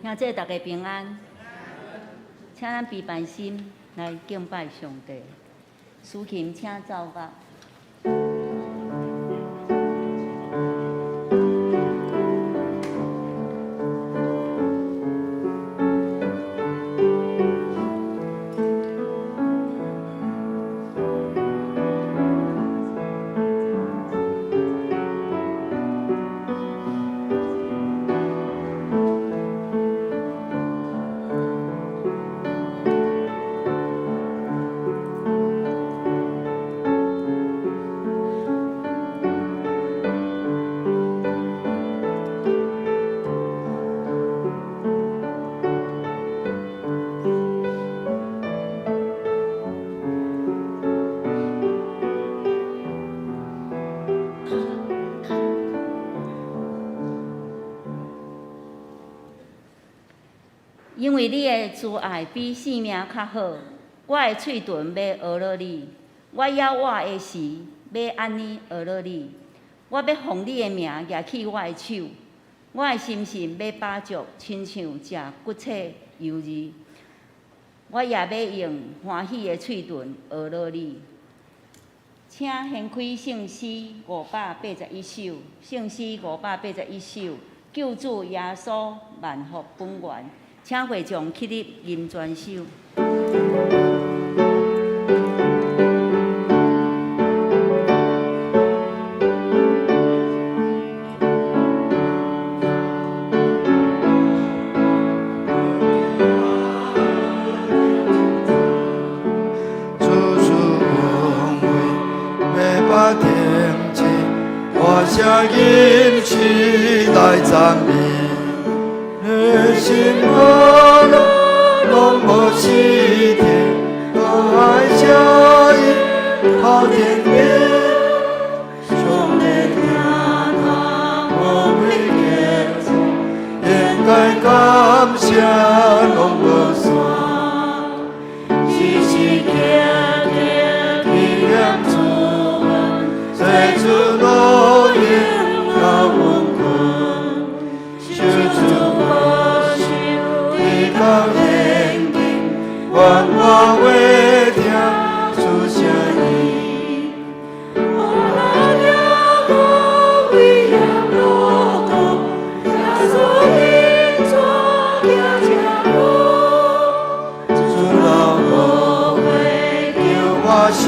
兄弟大家平安，請咱卑凡心來敬拜上帝。司琴請奏樂。因為你的慈愛比性命較好，我的喙唇欲呵咾你，我猶活的時欲按呢呵咾你，我欲奉你的名舉起我的手，我的心神欲飽足，親像食骨髓油膩，我也欲用歡喜的喙唇呵咾你。請掀開聖詩581首，聖詩581首，救主耶穌萬福本源。請會眾起立吟全首。處處恩惠，袂捌停止，大聲吟詩來讚美。你心無路，攏無時停，大海聲音好天邊，上帝聽他無畏結束，應該感謝攏無散，時時刻刻紀念主恩，這主路引導阮困，求主保守直到現今，願我會聽主聲音。我若無為業路途，耶穌引帶行這路，主老無悔救我心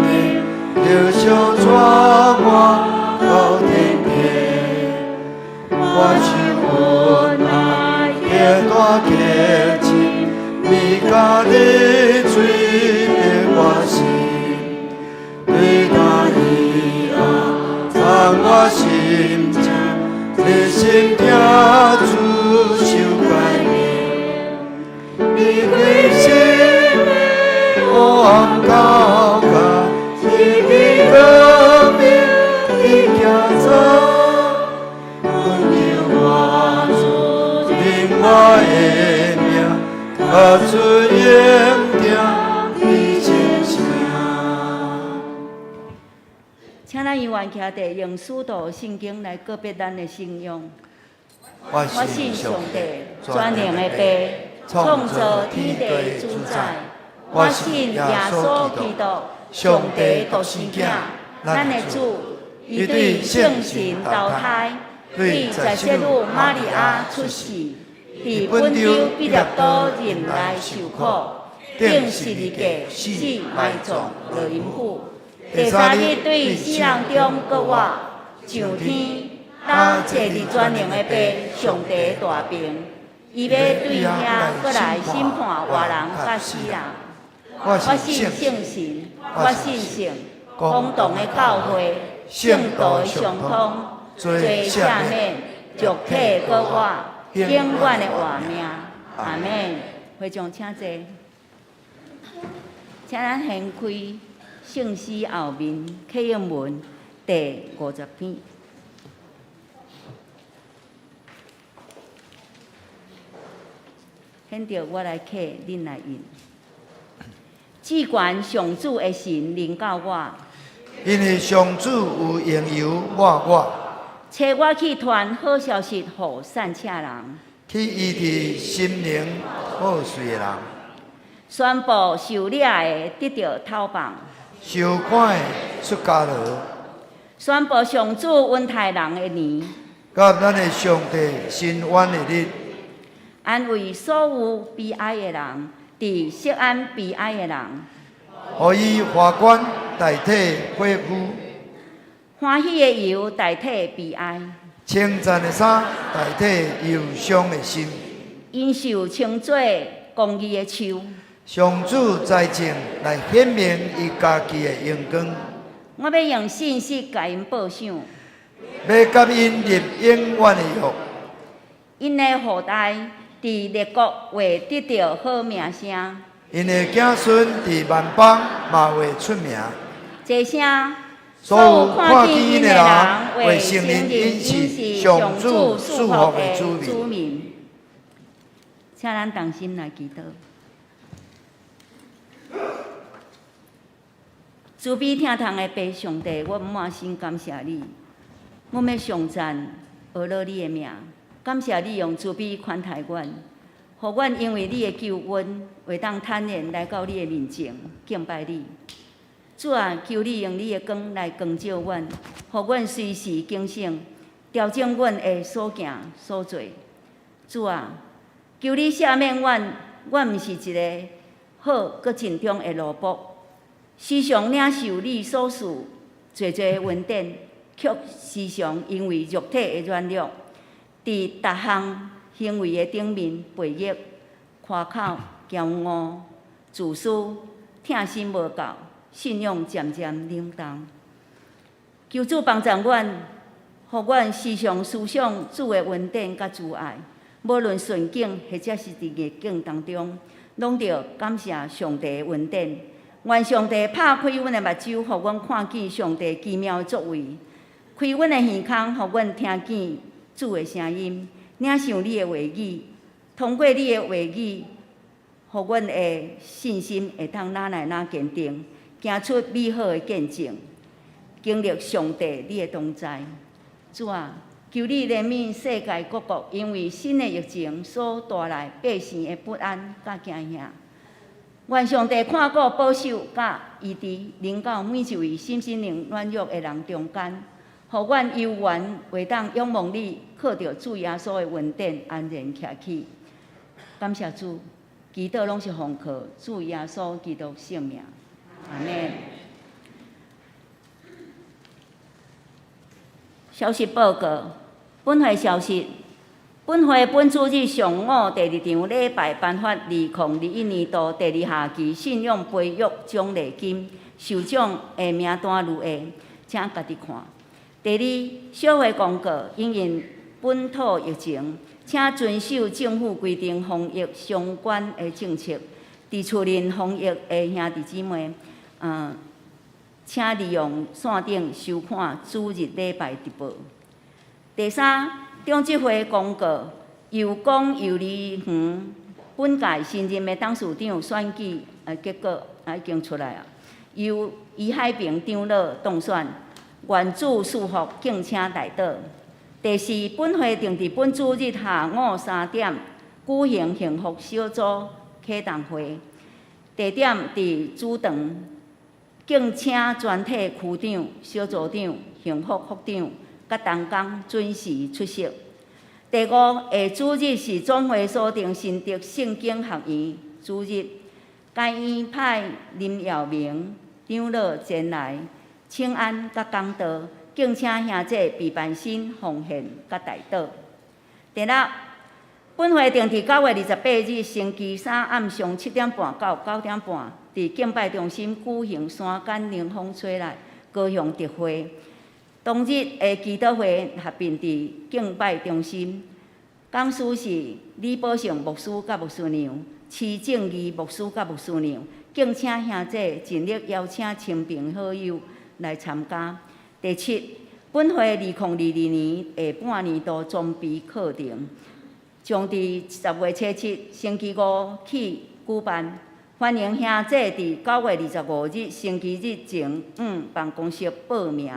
靈，得賞帶我到天邊。我受恩愛極大極深，美甲你水的我心，對他以後藏我心情，熱心聽主受改變，你開心的黑暗交加，一滴光明的行走，温柔我主認我的名，發出應聽你真聲。請咱猶原徛佇用使徒信經來告別咱的信仰。我我信上帝，全能的父，創造天地主宰。我信耶穌基督，上帝獨生囝，咱的主，伊對聖神投胎，對在聖女瑪利亞出世，佇本丟彼拉多忍耐受苦，釘十字架死埋葬落陰府，第三日對死人中復活，上天，擔坐佇全能的父上帝大爿，伊欲對遐閣來審判活人佮死人。我我信聖神，我信聖公同的教會，聖徒的相通，罪赦免，肉體的復活，永遠的活命。阿們。會眾請坐，請咱掀開聖詩後面啟應文第50篇。現在我來啟，恁來吟。至懸上主的神臨到我，因為上主有用油抹我，差我去傳好消息予散赤人，去醫治心靈破碎的人，宣布受掠的得著透放，受看的出監牢，宣布上主恩待人的年，佮咱的上帝伸冤的日，安慰所有悲哀的人，佇錫安悲哀的人，予伊華冠代替火灰，歡喜的油代替悲哀，稱讚的衫代替憂傷的心。𪜶受稱做公義的樹。上主栽種來顯明伊家己的榮光，我欲用信實共𪜶報賞，欲佮𪜶立永遠的約。𪜶的後代佇列國會得著好名聲。𪜶的子孫佇萬邦嘛會出名。這聲所有看見𪜶的人會承認𪜶是上主賜福的子民。請咱同心來祈禱。慈悲疼痛的父上帝，我滿心感謝你，我欲頌讚阿樂你的名，感謝你用慈悲寬待阮，予阮因為你的救恩，會當坦然來到你的面前敬拜你。主啊，求你用你的光來光照阮，予阮隨時警醒，調整阮的所行所做。主啊，求你赦免阮，阮毋是一个好閣盡忠的奴僕，時常領受你所賜濟濟的恩典，卻時常因為肉體的軟弱，佇逐項行為的頂面悖逆、誇口、驕傲、自私、疼心無夠，信仰漸漸冷淡。求主幫助阮，予阮時常思想主的恩典佮慈愛，無論順境或者是佇逆境當中，攏著感謝上帝的恩典。願上帝拍開阮的目睭，予阮看見上帝奇妙的作為；開阮的耳孔，予阮聽見主的聲音，領受你的話語。通過你的話語，予阮的信心會當愈來愈堅定，行出美好的見證，經歷上帝你的同在。主啊，求你憐憫世界各國，因為新的疫情所帶來百姓的不安佮驚嚇。願上帝看顧保守佮醫治，臨到每一位心心靈軟弱的人中間，予阮有緣會當仰望你，靠著主耶穌的恩典安然徛起。感謝主，祈禱攏是奉靠主耶穌基督聖名，阿們。消息報告，本會消息。本會本主日上午第二場禮拜頒發2021年度第二學期信仰培育獎勵金受獎的名單如下，請家己看。第二，小會公告，因應本土疫情，請遵守政府規定防疫相關的政策。佇厝內防疫的兄弟姊妹，請利用線頂收看主日禮拜直播。第三，長執會公告，祐廣幼兒園本屆新任的董事長選舉結果已經出來啊，由余海平長老當選，願主賜福，敬請代禱。第四，本會定佇本主日下午3點舉行幸福小組啟動會，地點佇主堂，敬請全體區長、小組長、幸福副長佮同工準時出席。第五，下主日是總會所定新竹聖經學院主日，該院派林耀明長老前來請安佮講道，敬請兄弟備辦新奉獻佮代禱。第六，本會定佇9月28日星期三暗上7點半到9點半，佇敬拜中心舉行山間寧風吹來高雄特會。當日的祈禱會合併佇敬拜中心，講師是李寶勝牧師佮牧師娘，施正義牧師佮牧師娘，敬請兄弟盡力邀請親朋好友來參加。第七，本會2022年下半年度裝備課程將佇10月7日星期五起舉辦，歡迎兄弟佇9月25日星期日前往辦公室報名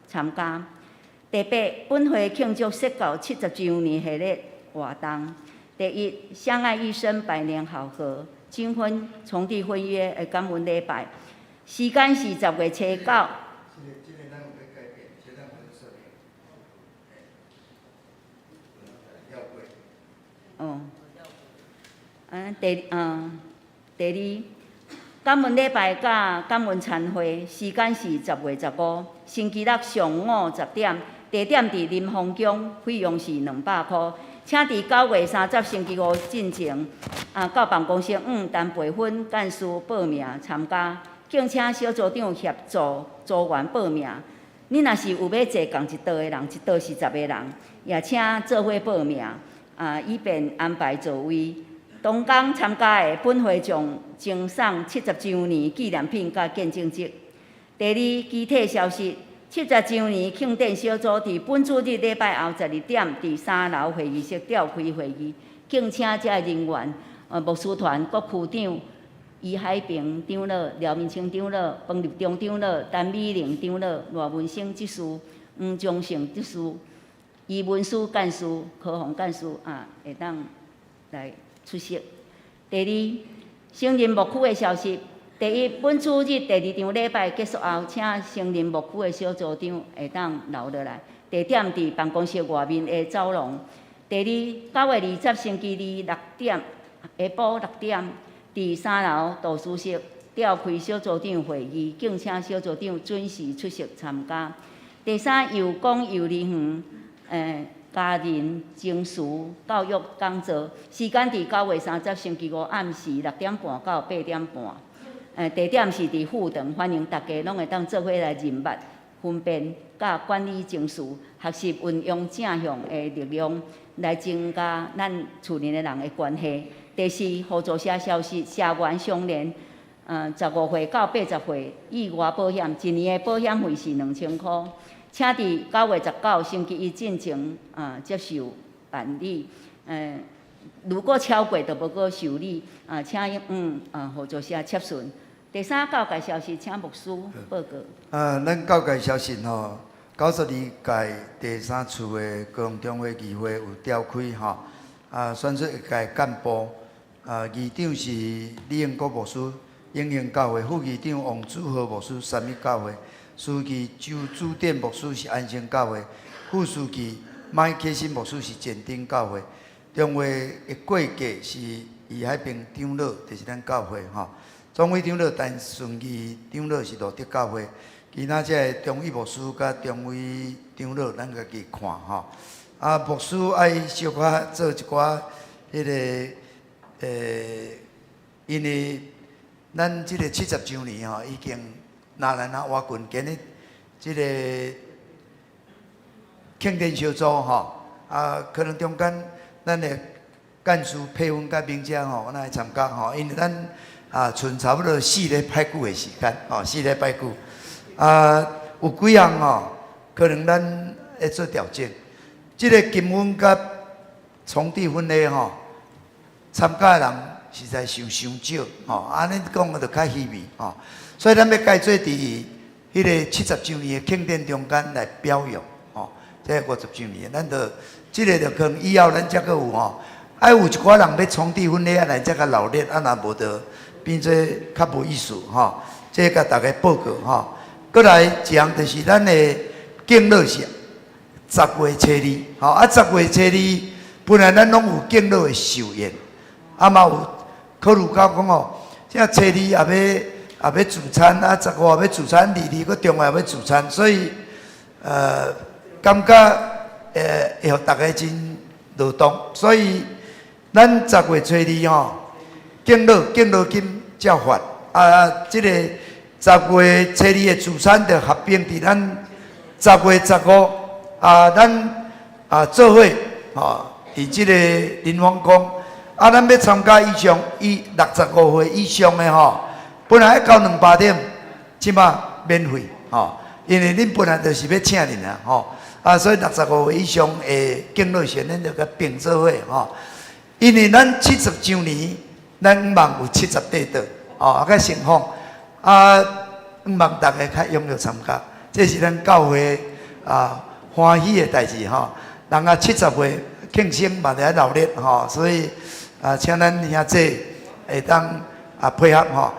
參加。第八，本會慶祝釋教70週年系列活動，第一，相愛一生，百年好合，金婚重締婚約的感恩禮拜，時間是10月初9。這個咱有欲改變，這個咱無說明。跳過。哦，第二，感恩禮拜佮感恩餐會，時間是10月15，星期六上午10點，地點佇林峰宮，費用是200箍。請佇9月30星期五進前，到辦公室向陳培芬幹事報名參加，敬請小組長協助組員報名。你若是有欲坐仝一桌的人，一桌是10個人，也請做伙報名，以便安排座位。同工參加的本會將贈送70週年紀念品佮見證冊。第二，具體消息。70週年慶典小組佇本主日禮拜後12點，佇3樓會議室召開會議，敬請遮人員、牧師團各區長、余海平長老、廖明清長老、彭立中長老、陳美玲長老、賴文生執事、黃忠勝執事、余文書幹事、柯宏幹事會當來出席。第二，成人牧區的消息。第一，本主日第二場禮拜結束後，請成人牧區的小組長會當留落來。地點佇辦公室外面的走廊。第二，9月20星期二6點，下晡6點，佇3樓圖書室召開小組長會議，敬請小組長準時出席參加。第三，幼講幼兒園，家人情緒教育講座，時間佇9月30星期五暗時6點半到8點半。地點是佇副堂，歡迎大家攏會當做伙來認捌、分辨、佮管理情緒，學習運用正向的力量來增加咱厝內的人的關係。第四，互助社消息，社員相連，15歲到80歲意外保險，一年的保險費是2000箍，請佇9月19星期一進前接受辦理。如果超過就無閣受理。請互助社洽詢。第三，教界消息，請牧師報告。咱教界消息吼，92屆第三次的高雄中會議會有召開吼，選出一屆幹部，議長是李英國牧師，永興教會；副議長王祖豪牧師，三一教會；書記周主典牧師是安生教會；副書記麥克新牧師是前鎮教會。中會的過客是余海平長老，就是咱教會吼。總會長老陳順義長老是路德教會，其他這个中醫牧師佮中醫長老，咱家己看吼。牧師愛小可做一寡彼个，因為咱這个70週年吼，已經若來若活近，今日這个慶典小組吼，可能中間咱的幹事佩芬佮明姐吼，咱來參加吼，因為咱賰差不多四禮拜久的時間，吼，四禮拜久。有幾項吼，可能咱會做調整。這个金婚佮重締婚禮吼，參加的人實在傷傷少，吼，按呢講就較稀微，吼。所以咱欲改做佇彼个70週年的慶典中間來表揚，吼，這50週年，咱就這个就可能以後咱才閣有吼，愛有一寡人欲重締婚禮，啊來才較熱鬧，啊若無就變做較無意思，吼。這共大家報告吼。閣來一項就是咱的敬老是10月初2，吼，10月初2本來咱攏有敬老的壽宴，嘛有考慮到講哦，這初二也欲聚餐，15也欲聚餐，22閣中也欲聚餐，所以感覺會予大家真勞動，所以咱10月初2吼，敬老金照發，這个10月初二的聚餐就合併佇咱10月15，咱做伙吼，佇這个林芳宮，咱欲參加以上以65歲以上的吼，本來愛交200點，這馬免費吼，因為恁本來就是欲請恁啊吼，所以65歲以上的敬老先，咱就共併做伙吼，因為咱70週年，咱望有70塊桌，吼，較盛放，望大家較踴躍參加，這是咱教會歡喜的代誌吼。人啊70歲，慶生嘛佇遐鬧熱吼，所以啊，請咱兄姊會當啊配合吼。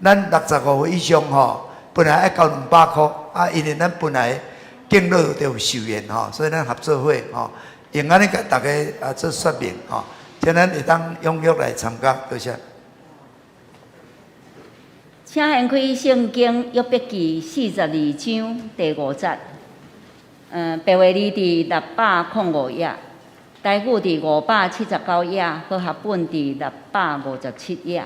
咱六十五歲以上吼，本來愛交兩百箍，啊，因為咱本來敬老就有壽宴吼，所以咱合作會吼，用按呢共大家啊做說明吼，請咱會當踴躍來參加，多謝。請掀開聖經約伯記四十二章第五節，白話字佇六百空五頁，台語佇五百七十九頁，和合本佇六百五十七頁。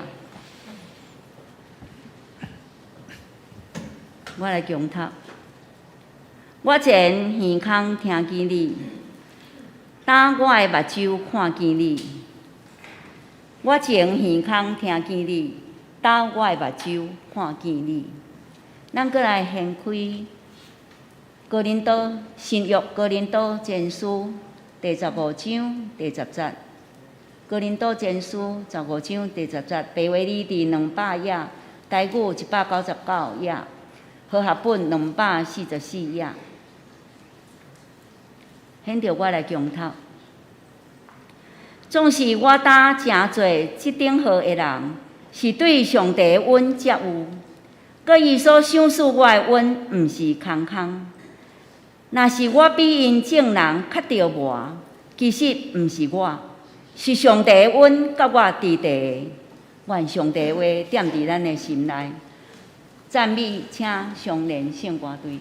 我來誦讀。我前耳空聽見你，擔我的目睭看見你。我前耳空聽見你，擔我的目睭看見你。咱閣來掀開哥林多新約哥林多前書第十五章第十節。哥林多前書十五章第十節，白話字佇兩百頁，台語一百九十九頁，和合本兩百四十四頁。現著我來誦讀。總是我擔誠做這等號的人，是對上帝的恩才有，閣伊所賞賜我的恩，毋是空空。若是我比𪜶眾人較著無，其實毋是我，是上帝的恩佮我佇佇。願上帝的話踮佇咱的心內。讚美，請相連聖歌隊。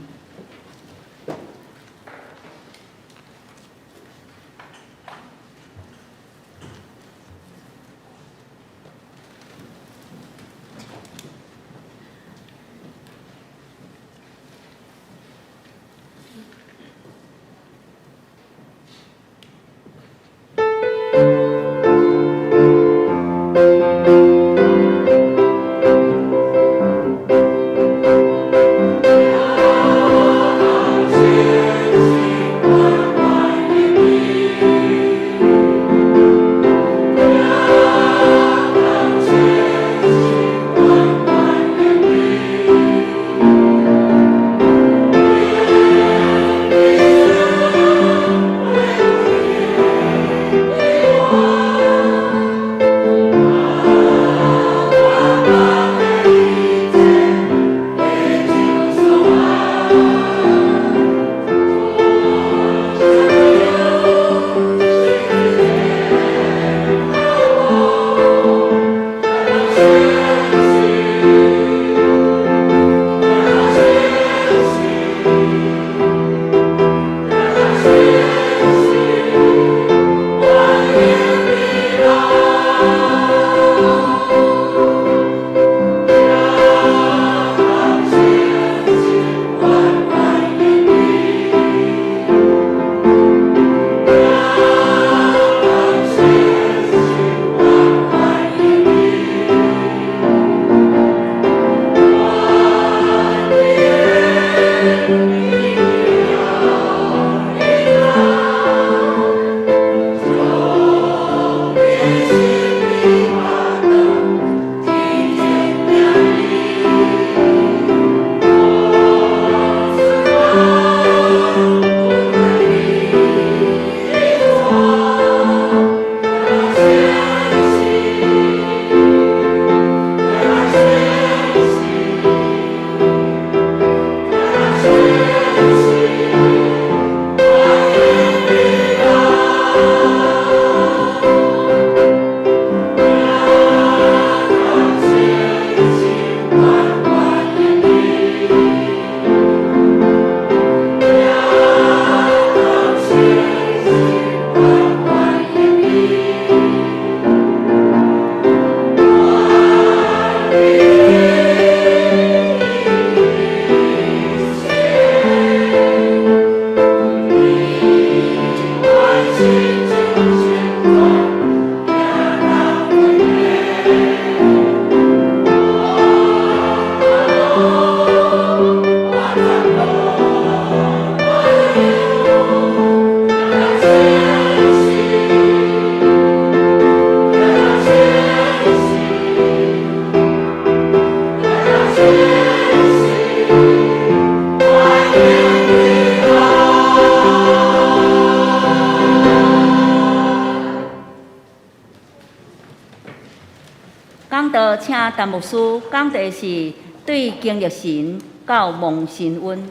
請陳牧師講題是對經歷神到蒙神恩。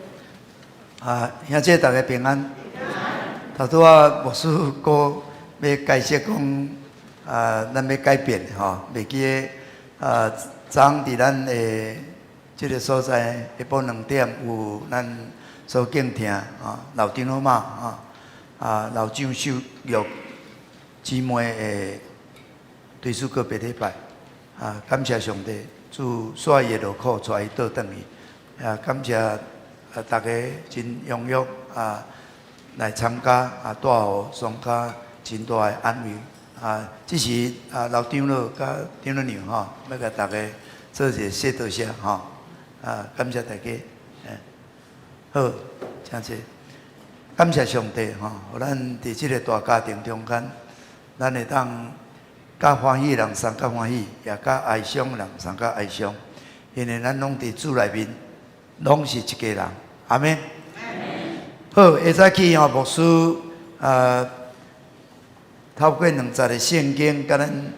啊，兄姊大家平安。頭拄仔牧師閣欲解釋講，啊，咱欲改變吼，袂記得啊，昨昏佇咱的這个所在下晡2點有咱所敬聽啊，老長老媽啊，啊老張秀玉姊妹的追思告別禮拜，啊，感謝上帝，主煞伊的勞苦，帶伊倒轉去，啊，感謝啊大家真踴躍啊來參加啊，帶予雙跤真大的安慰啊，這時啊老長老佮長老娘吼，欲共大家做一个說道聲吼，啊，感謝大家，好，請坐。感謝上帝吼，予咱佇這个大家庭中間，咱會當佮歡喜的人相佮歡喜，也佮哀傷的人相佮哀傷，因為咱攏佇主內面，攏是一家人。阿們。好，下早起吼，牧師啊，透過兩節的聖經，共咱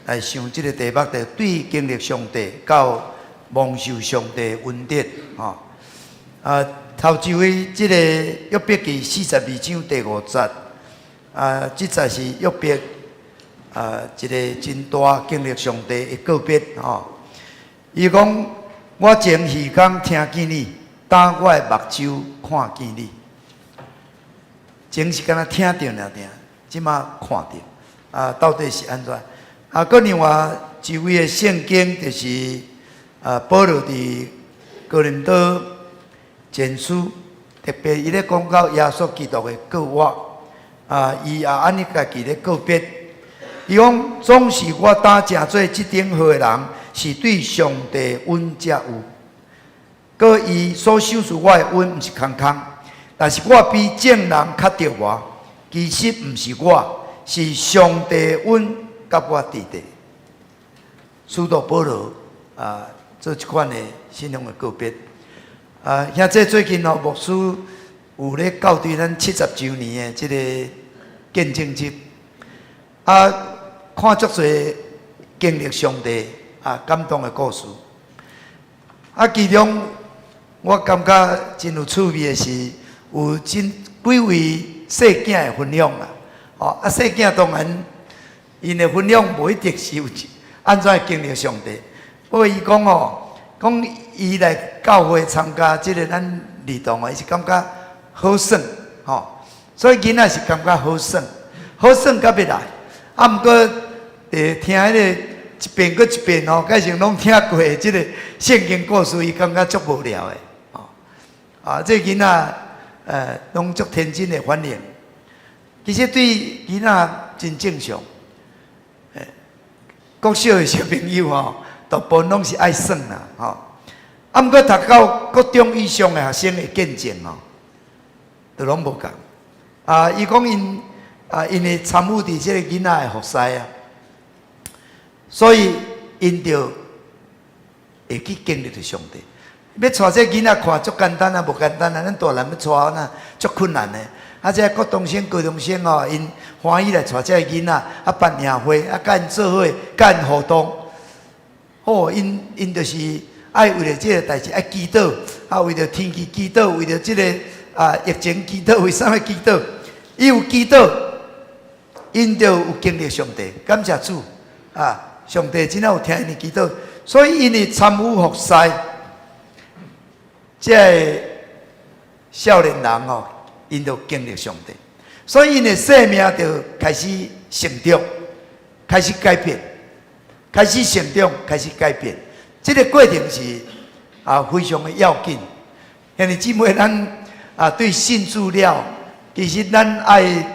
來想這个題目，就對經歷上帝到蒙受上帝恩典，吼。啊，頭一位這个約伯記42章第五節，啊，這節是約伯啊一个真大經歷上帝的告別，吼。伊講：我前耳孔聽見你，今我的目睭看見你。前是敢若聽著爾爾，這馬看著，啊，到底是按怎？啊，閣另外一位的聖經就是啊，保羅佇哥林多前書，特別伊咧講到耶穌基督的過我，啊，伊也按呢家己咧告別。伊講總是我膽成做這等號的人，是對上帝恩才有。閣伊所賞賜我的恩，毋是空空，但是我比眾人較著偌，其實毋是我，是上帝恩佮我佇咧。使徒保羅啊，做這款的信仰的告別。啊，兄姊最近哦，牧師有咧校對咱70週年的這個見證集，啊，看足濟經歷上帝啊感動的故事。啊，其中我感覺真有趣味的是，有真幾位細囝的分享啦。哦，啊，細囝當然𪜶的分享無一定是有按怎經歷上帝。不過伊講哦，講伊來教會參加這个咱兒童啊，伊是感覺好耍，吼，所以囡仔是感覺好耍，好耍到欲來。啊，毋過佇聽彼個一遍閣一遍吼，改成攏聽過的這個聖經故事，伊感覺足無聊的，吼。啊，這囡仔攏足天真的反應。其實對囡仔真正常。國小的小朋友吼，大部分攏是愛耍啦，吼。啊，毋過讀到國中以上的學生的見證吼，就攏無仝。啊，伊講𪜶啊，因會參與佇這个囡仔的服侍啊，所以𪜶就會去經歷著上帝。欲帶這囡仔看足簡單啊，無簡單啊！咱大人欲帶那足困難的。啊，這國中生、高中生吼，𪜶歡喜來帶這个囡仔，啊辦營會，啊佮𪜶做伙，佮𪜶互動。哦，𪜶就是愛為著這个代誌愛祈禱，啊為著天氣祈禱，為著這个啊疫情祈禱，為啥物祈禱？伊有祈禱，𪜶就有經歷上帝，感謝主啊！上帝真正有聽𪜶的祈禱，所以𪜶會參與服侍，這个少年人吼，𪜶就經歷上帝，所以𪜶的生命就開始成長，開始改變，開始成長，開始改變。這个過程是啊非常的要緊。兄弟姊妹，咱啊對信主了，其實咱愛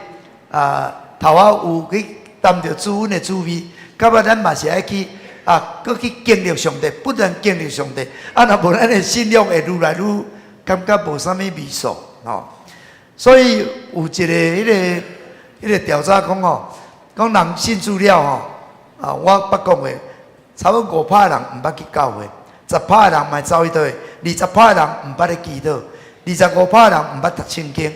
啊頭仔有去擔著主恩的滋味，到尾咱嘛是愛去啊，閣去經歷上帝，不斷經歷上帝。啊，若無咱的信仰會愈來愈感覺無啥物味素，吼。所以有一個彼個調查講吼，講人信主了吼，啊，我捌講過，差不多5趴的人毋捌去教會，10趴的人嘛走去佗，20趴的人毋捌咧祈禱，25趴的人毋捌讀聖經。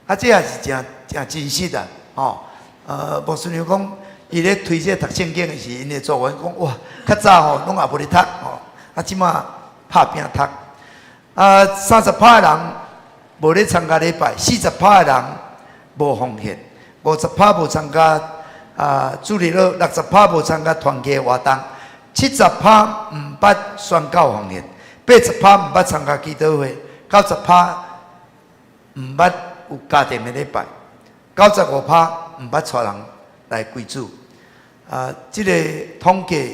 啊，這也是誠誠真實啊，吼。牧師娘講，伊咧推這個讀聖經的時，𪜶的組員講哇，較早吼攏也無咧讀吼，啊，這馬拍拚讀。啊，30趴的人無咧參加禮拜，40趴的人無奉獻，50趴無參加啊主日學，60趴無參加團契活動，70趴毋捌宣教奉獻，80趴毋捌參加祈禱會，90趴毋捌有家庭的禮拜，95趴毋捌帶人來歸主。啊，這個統計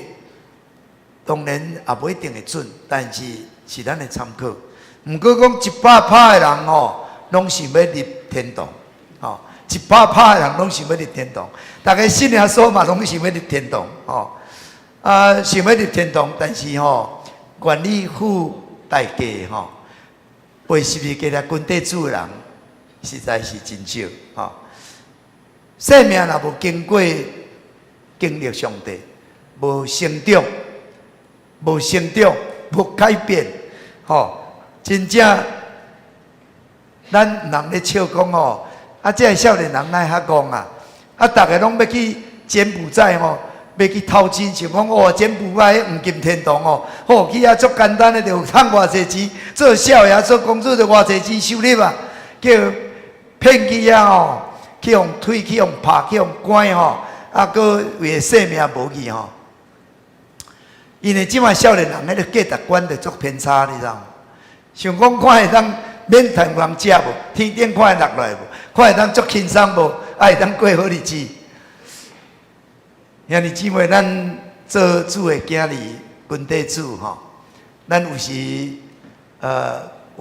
當然也無一定會準，但是是咱的參考。毋過講100趴的人吼，攏想欲入天堂，吼，100趴的人攏想欲入天堂。逐家信耶穌嘛，攏想欲入天堂，吼。啊，想欲入天堂，但是吼，願意付代價吼，背十字架來跟綴主的人，實在是真少，吼。生命若無經過經歷上帝，無成長，無成長，無改變，吼，真正咱毋通咧笑講吼，啊，這个少年人哪會遐戇啊？啊，逐家攏欲去柬埔寨吼，欲去淘金，想講哦，柬埔寨黃金天堂哦，好去遐足簡單的，就趁偌濟錢，做少爺做公主就偌濟錢收入啊，叫騙去遐吼，去予推，去予拍，去予關吼，啊，閣為了性命無去吼。因為這馬少年人彼个價值觀就足偏差，你知無？想講看會當免趁人食無，天頂看會落來無，看會當足輕鬆無，啊會當過好日子。兄弟姊妹，咱做主的囝兒，跟綴主吼，咱有時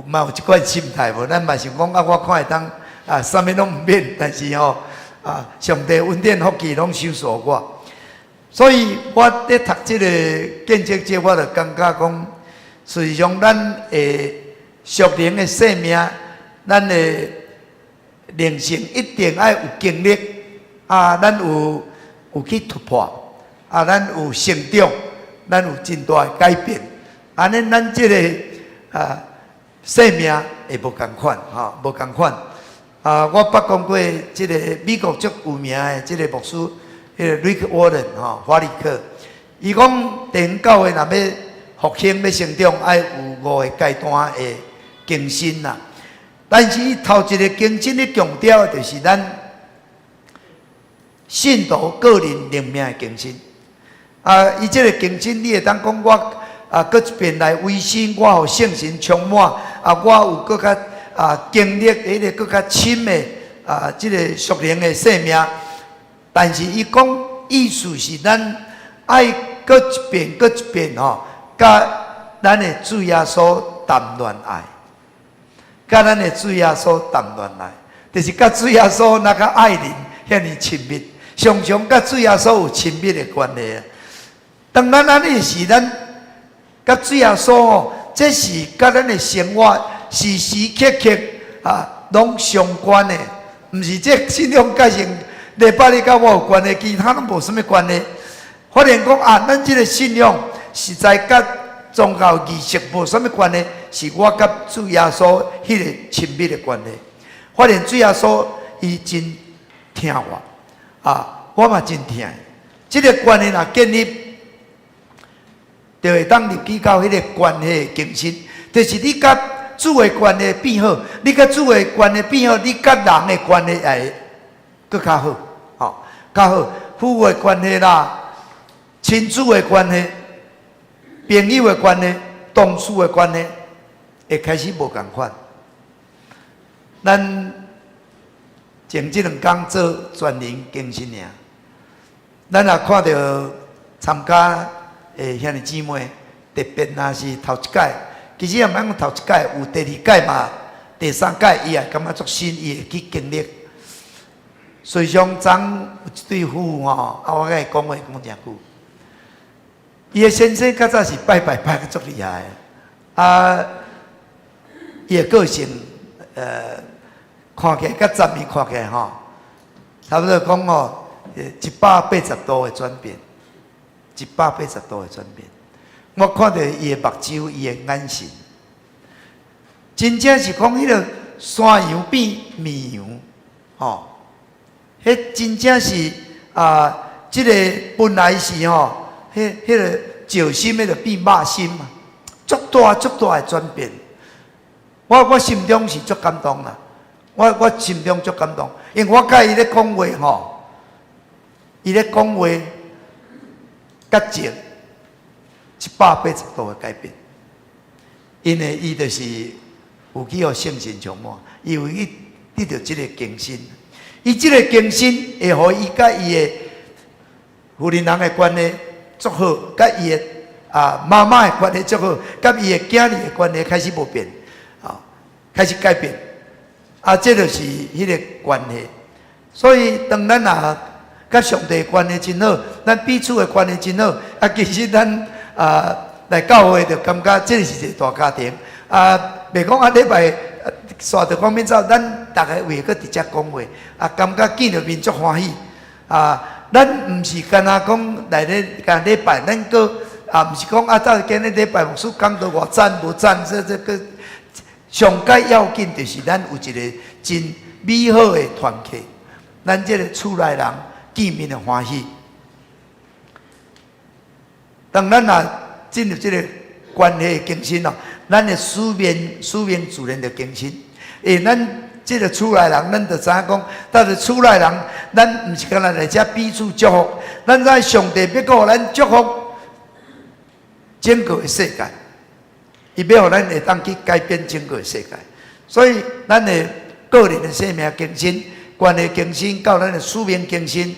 嘛有這款心態無？咱嘛想講啊，我看會當啊，啥物攏毋免，但是吼啊，上帝恩典福氣攏相隨我。所以我佇讀這個見證節，我就感覺講，事實上咱的屬靈的生命，咱的靈性一定愛有經歷啊，咱有去突破啊，咱有成長，咱有真大的改變，按呢咱這個啊生命會無仝款吼，無仝款。啊，我捌講過，這個美國足有名的這個牧師，彼個 Rick Warren 吼，華理克，伊講地方教會若欲復興、欲成長，愛有五個階段的更新啦。但是伊頭一個更新咧強調的就是咱信徒個人靈命的更新。啊，伊這個更新，你會當講我啊，閣一遍來維新，我予聖神充滿，啊，我有閣較啊經歷彼個閣較深的啊，這個屬靈的生命。但是伊講意思是咱愛閣一遍、閣一遍吼，佮咱的主耶穌談戀愛，佮咱的主耶穌談戀愛，就是佮主耶穌若較愛人遐爾親密，常常佮主耶穌有親密的關係。當咱按呢時，咱佮主耶穌吼，這是佮咱的生活時時刻刻啊，攏相關的，毋是這信仰改成禮拜日佮我有關係，其他攏無啥物關係。發現講啊，咱這个信仰實在佮宗教儀式無啥物關係，是我佮主耶穌彼个親密的關係。發現主耶穌伊真疼我，啊，我嘛真疼伊。這个關係若建立，就會當入去到彼个關係的更新，就是你佮主的關係變好，你佮主的關係變好，你佮人的關係也會閣較好，吼，較好。夫婦的關係啦，親子的關係，朋友的關係，同事的關係，會開始無仝款。咱前這兩工做全靈更新營，咱也看著參加的兄弟姊妹，特別若是頭一擺，其實也毋免講頭一擺，有第二擺嘛，第三擺，伊也感覺足新，伊會去經歷。事實上，昨有一對夫婦吼，啊，我共伊講話講誠久。伊的先生較早是拜拜拜得足厲害的，啊，伊的個性，看起來佮十年看起來吼，差不多講吼，180度的轉變，一百八十度的轉變。我看著伊的目睭，伊的眼神，真正是講彼个山羊變綿羊，吼，彼真正是啊，這个本來是吼，彼個石心彼個變肉心嘛，足大足大的轉變。我心中是足感動啦，我心中足感動，因為我佮伊咧講話吼，伊咧講話，佮靜180度的改變，因為伊就是有去予聖神充滿，伊有去得著這個更新，伊這個更新會予伊佮伊的婦人人的關係足好，佮伊的媽媽的關係足好，佮伊的囝兒的關係開始無變，開始改變，這就是彼個關係。所以當咱若佮上帝關係真好，咱彼此的關係真好，其實咱來教會就感覺這是一個大家庭。袂講禮拜煞著講免走，咱逐个會閣佇遮講話，感覺見著面足歡喜。咱毋是干焦講來咧干禮拜，咱閣毋是講到今日禮拜牧師講道偌讚無讚，這個上蓋要緊就是咱有一個真美好的團契，咱這個厝內人見面的歡喜。當咱若進入這個關係更新咯，咱的使命自然就更新。咱這個厝內人，咱就知影講，到底厝內人，咱毋是干焦來遮彼此祝福，咱知上帝欲閣予咱祝福整個的世界，伊欲予咱會當去改變整個的世界。所以，咱的個人的生命更新，關係更新，到咱的使命更新，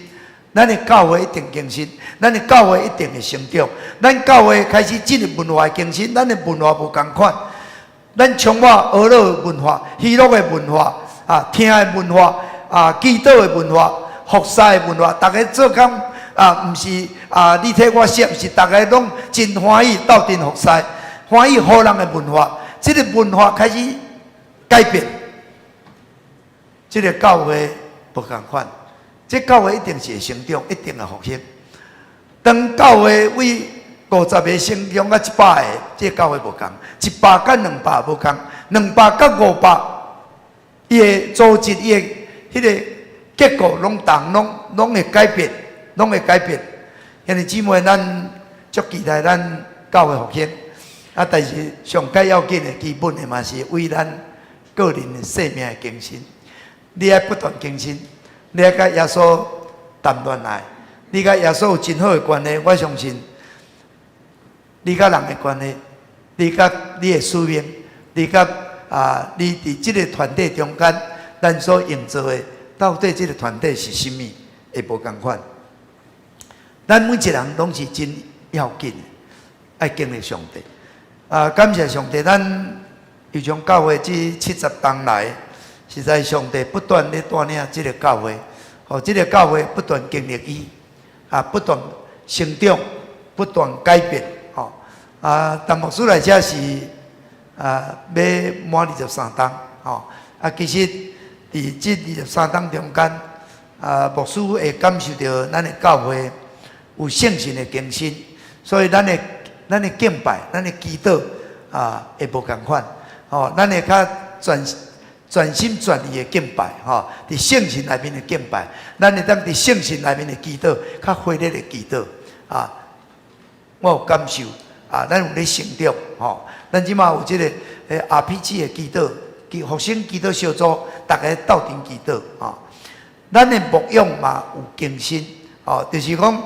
咱的教會一定更新，咱的教會一定會成長。咱教會開始進入文化更新，咱的文化無仝款，咱充滿娛樂文化、娛樂的文化、聽的文化、祈禱的文化、服侍的文化，逐家做工毋是你替我說，是逐家攏真歡喜鬥陣服侍，歡喜予人的文化，這個文化開始改變，這個教會無仝款，這教會一定是會成長，一定會復興。當教會為50個成長到100個，這個教會無仝；100佮200無仝，200佮500，伊的組織，伊的彼個結構攏動，攏會改變，攏會改變。兄弟姊妹，咱足期待咱教會復興。但是上蓋要緊的基本的嘛是為咱個人的生命的更新。你愛不斷更新，你愛佮耶穌談戀愛，你佮耶穌有真好的關係，我相信你佮人的關係，你佮你的使命，你佮你佇這個團體中間，咱所營造的，到底這個團體是啥物，會無仝款。咱每一個人攏是真要緊的，愛經歷上帝。感謝上帝，咱右江教會這70冬來，實在上帝不斷咧帶領這個教會，予這個教會不斷經歷伊，不斷成長，不斷改變，吼。陳牧師來遮是欲滿23冬，吼。其實佇這23冬中間，牧師會感受著咱的教會有聖神的更新，所以咱的敬拜、咱的祈禱會無仝款，吼，咱會較全心全意的敬拜，吼，佇聖神內面的敬拜，咱會當佇聖神內面的祈禱，較火熱的祈禱，我有感受，咱有咧成長，吼，咱這馬有這個RPG 的祈禱，復興祈禱小組，逐家鬥陣祈禱，吼，咱的牧養嘛有更新，吼，就是講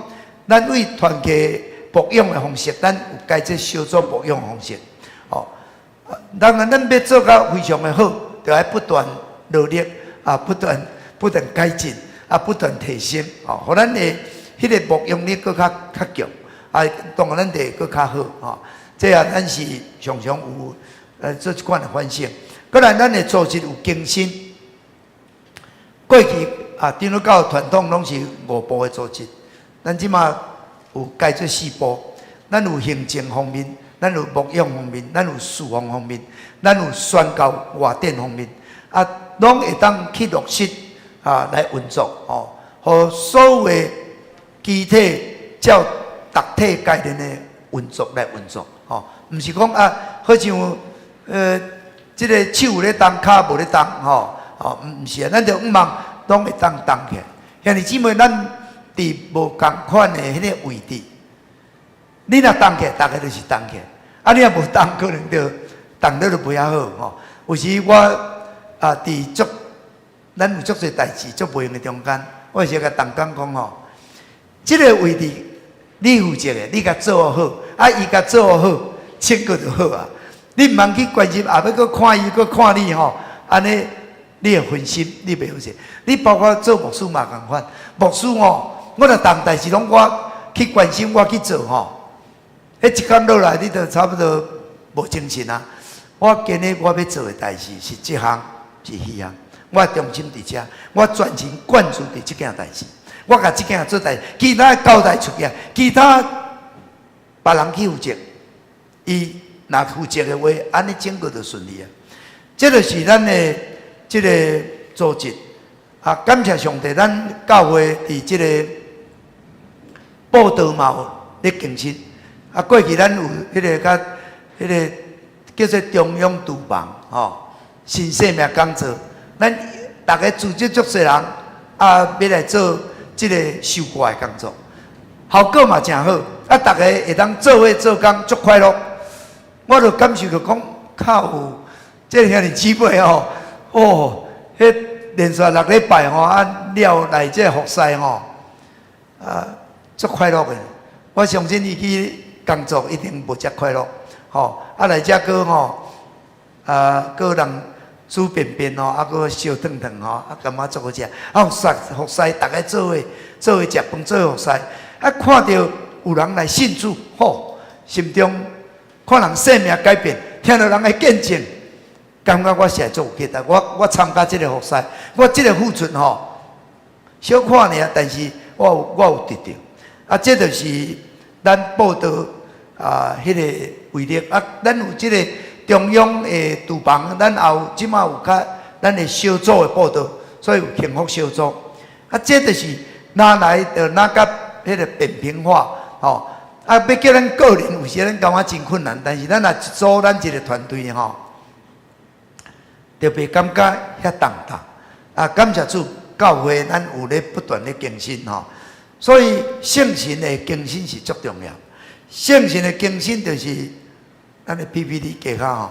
咱為團契牧養的方式，咱有改這小組牧養方式，吼。當然，咱欲做甲非常的好，就愛不斷努力，不斷不斷改進，不斷提升，吼，予咱的彼個牧養力閣較強，當然咱就會閣較好，吼。這也咱是常常有做這款的反省。閣來，咱的組織有更新。過去長老教傳統攏是五部的組織，咱這馬有改做四部，咱有行政方面，咱有牧養方面，咱有事奉方面，咱有宣教外展方面，攏會當去落實來運作吼，予所有的機體照逐體概念的運作來運作吼，毋是講好像這个手有咧動，跤無咧動吼，吼，毋是啊，咱著向望攏會當動起來。兄弟姊妹，咱佇無仝款的彼个位置，你若動起來，逐个就是動起來；啊，你若無動，可能就動了就袂遐好吼。有時我啊，佇足咱有足濟代誌，足無閒的中間，我有時共同工講吼，這个位置你負責的，你共做好，啊，伊共做好，成果就好啊。你毋通去關心，後欲閣看伊，閣看你吼，按呢你會分心，你袂好勢。你包括做牧師嘛仝款，牧師吼，我若逐代誌攏我去關心，我去做吼，彼一工落來，你就差不多無精神啊。我今日我欲做的代誌是這項，是彼項，我中心佇遮，我全神貫注佇這件代誌，我共這件做代，其他交代出去，其他別人去負責，伊若負責的話，按呢整個就順利啊。這就是咱的這个組織啊！感謝上帝，咱教會佇這个布道嘛有咧更新啊。過去咱有彼个較彼个叫做中央廚房吼，新生命講座，咱逐个組織足濟人啊，欲來做這个收割的工作，效果嘛誠好啊！逐个會當做伙做工，足快樂。我就感受著講，較有這个兄弟姊妹吼，哦，彼連續六禮拜吼，啊了來這个服侍吼，啊，足快樂的。我相信伊去工作一定無遮快樂，吼。啊來遮閣吼，啊閣人煮便便吼，啊閣燒燙燙吼，啊感覺足好食。啊服侍服侍，逐个做伙做伙食飯，做伙服侍，啊看著有人來信主，吼，心中看人生命改變，聽著人的見證，感覺我實在足有價值。我我參加這个服侍，我這个付出吼，小可爾，但是我有我有得著。啊，這就是咱布道啊，彼个威力啊，咱有這个中央的廚房，咱也有這馬有較咱的小組的布道，所以有幸福小組。啊，這就是哪來就哪佮彼个扁平化，吼。啊，欲叫咱個人有時咱感覺真困難，但是咱若一組，咱一个團隊吼，就袂感覺遐重擔。啊，感謝主，教會咱有咧不斷咧更新吼，所以聖神的更新是足重要。聖神的更新就是咱的 PPT 加較吼，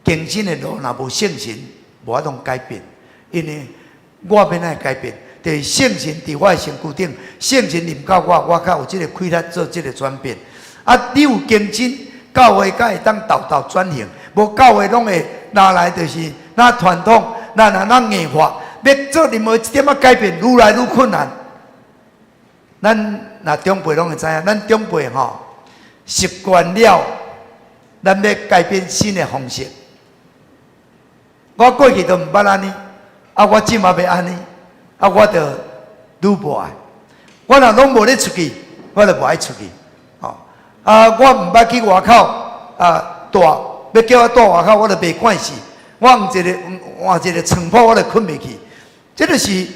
更新的路若無聖神，無法度改變，因為我欲按怎改變？就是聖神佇我的身軀頂，聖神臨到我，我較有這个氣力做這个轉變。啊，你有更新，教會才會當沓沓轉型。無教會攏會拿來就是若傳統，若若若硬化，欲做任何一點仔改變，愈來愈困難。咱若長輩攏會知影，咱長輩吼習慣了，咱欲改變新的方式。我過去都毋捌按呢，啊，我這馬欲按呢。啊，我就愈無愛。我若攏無咧出去，我就無愛出去。吼，啊，我毋捌去外口啊，蹛，欲叫我蹛外口，我就袂慣勢。我換一个換一个床鋪，我就睏袂去。這就是，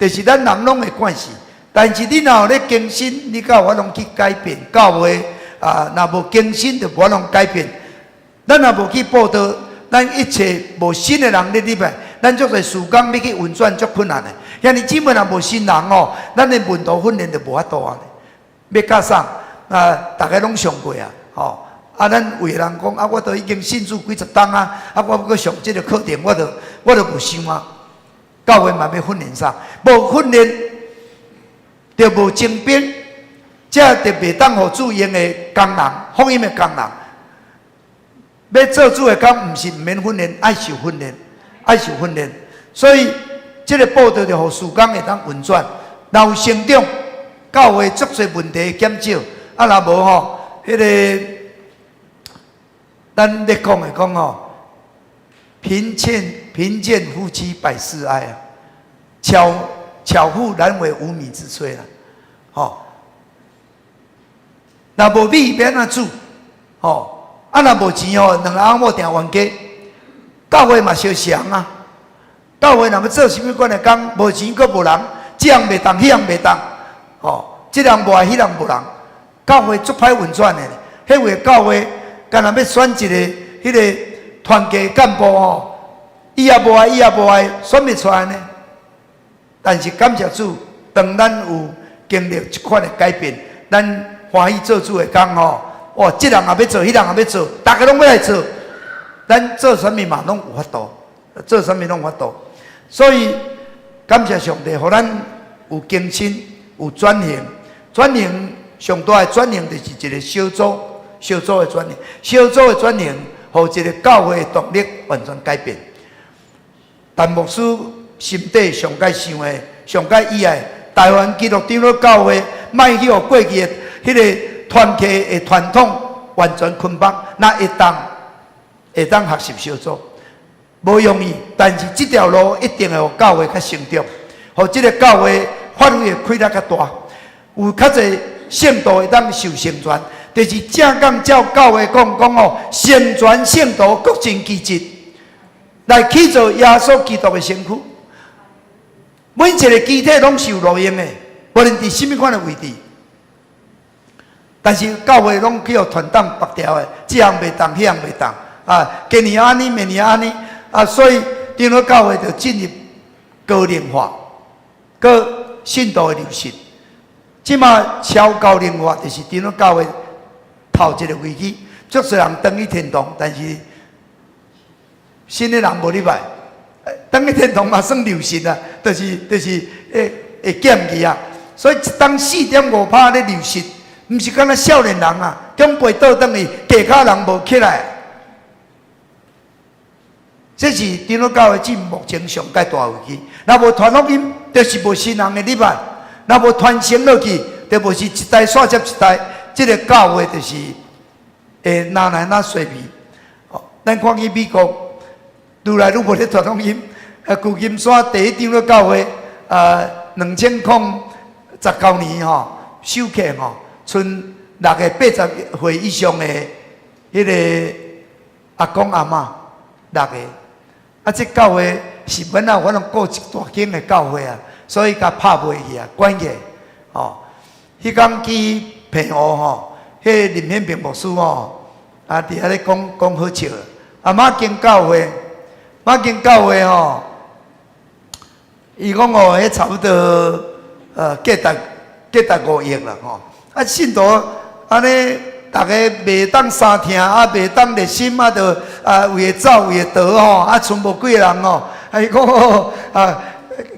就是咱人攏會慣勢。但是你若有咧更新，你才有法度去改變。教會啊，若無更新，就無法度改變。咱若無去布道，咱一切無新的人咧入來，咱足濟事工欲去運轉足困難的。兄弟姊妹若無新人哦，咱的門徒訓練就無法度啊。欲教啥？啊，逐个攏上過啊，吼！啊，咱有的人講啊，我都已經信主幾十冬啊，啊，我欲閣上這个課程，我就我就無想啊。教會嘛欲訓練啥？無訓練就無精兵，這就袂當予主用的工人，福音的工人。欲做主的工，毋是毋免訓練，愛受訓練，愛受訓練。所以，這个布道就予事工會當運轉，若有成長，教會足濟問題減少。啊，若無吼，彼个咱咧講的講吼，貧賤貧賤夫妻百事哀啊，巧巧婦難為無米之炊啦，吼。若無米欲按怎煮？吼，啊，若無錢吼，兩个翁某定冤家。教會嘛相像啊，教會若欲做啥物款的工，無錢閣無人，這項袂當，彼項袂當，吼，這人無愛，彼人無人，教會足歹運轉的。彼位教會，敢若欲選一个彼个團契幹部吼，伊也無愛，伊也無愛，選袂出來呢。但是感謝主，當咱有經歷這款的改變，咱歡喜做主的工吼，哇！這人也欲做，彼人也欲做，逐家攏欲來做，咱做啥物嘛攏有法度，做啥物攏有法度。所以感謝上帝，予咱有更新，有轉型，轉型上大的轉型就是一個小組，小組的轉型，小組的轉型，予一個教會的動力完全改變。陳牧師心底上蓋想的、上蓋意愛，台灣基督長老教會莫去予過去的彼個團契的傳統完全捆綁，那會當學習小組，無容易，但是這條路一定會予教會較成長，予這個教會發揮的氣力較大，有較濟聖徒會當受成全，就是正講照教會講講哦，成全聖徒各盡其職，來去做耶穌基督的身軀。每一個肢體攏是有路用的，無論佇啥物款的位置。但是教會攏去予傳統縛牢的，這項袂當，彼項袂當啊！今年按呢，明年按呢啊！所以長老教會就進入高齡化，閣信徒的流失。這馬超高齡化就是長老教會頭一個危機。足濟人轉去天堂，但是新的人無入來，轉去天堂嘛算流失啊，就是會減去啊。所以一冬4.5%咧流失。毋是干焦少年人啊，長輩倒轉去，下跤人無起來。這是長老教會至目前上蓋大危機。若無傳福音，就是無新人的入來；若無傳承落去，就無是一代紲接一代。這個教會就是會愈來愈衰微。咱看去美國，愈來愈無咧傳福音。啊，舊金山第一長老教會啊，2019年吼，收客吼。賰六个80歲以上的彼個阿公阿嬤，六個。啊，這教會是本來我攏顧一大間的教會啊，所以共拍賣去啊，關起。哦，彼工去澎湖吼，彼個林顯平牧師吼，啊，佇遐咧講講好笑。啊，馬經教會，馬經教會吼，伊講哦，彼差不多價值5億啦吼。啊，信徒按呢，逐家袂當相聽，啊，袂當熱心，啊，就啊為會走為會逃吼，啊，賰無幾个人吼。啊，伊講哦，啊，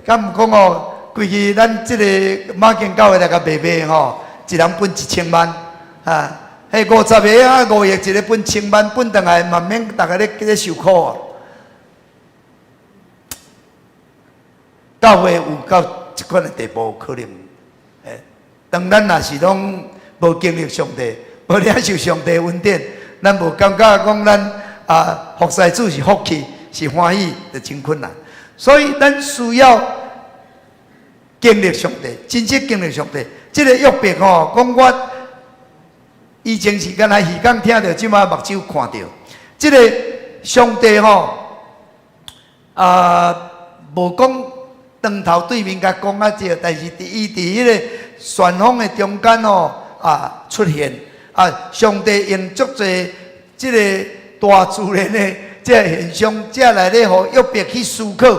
敢毋講哦，規氣咱這個馬經教會來共賣賣吼，一人分1000萬，啊，彼50個啊，5億一个分千萬，分轉來嘛免逐家咧受苦啊。教會有到這款的地步，可能。當咱若是攏無經歷上帝，無領受上帝恩典，咱無感覺講咱啊服侍主是福氣，是歡喜，就真困難。所以咱需要經歷上帝，真正經歷上帝。這個約伯吼，講我以前是干焦耳孔聽著，這馬目睭看著。這個上帝吼啊，無講當頭對面共講啊這，但是佇伊佇彼個旋風的中間哦啊出現啊，上帝用足濟這個大自然的這個現象，這來咧予約伯去思考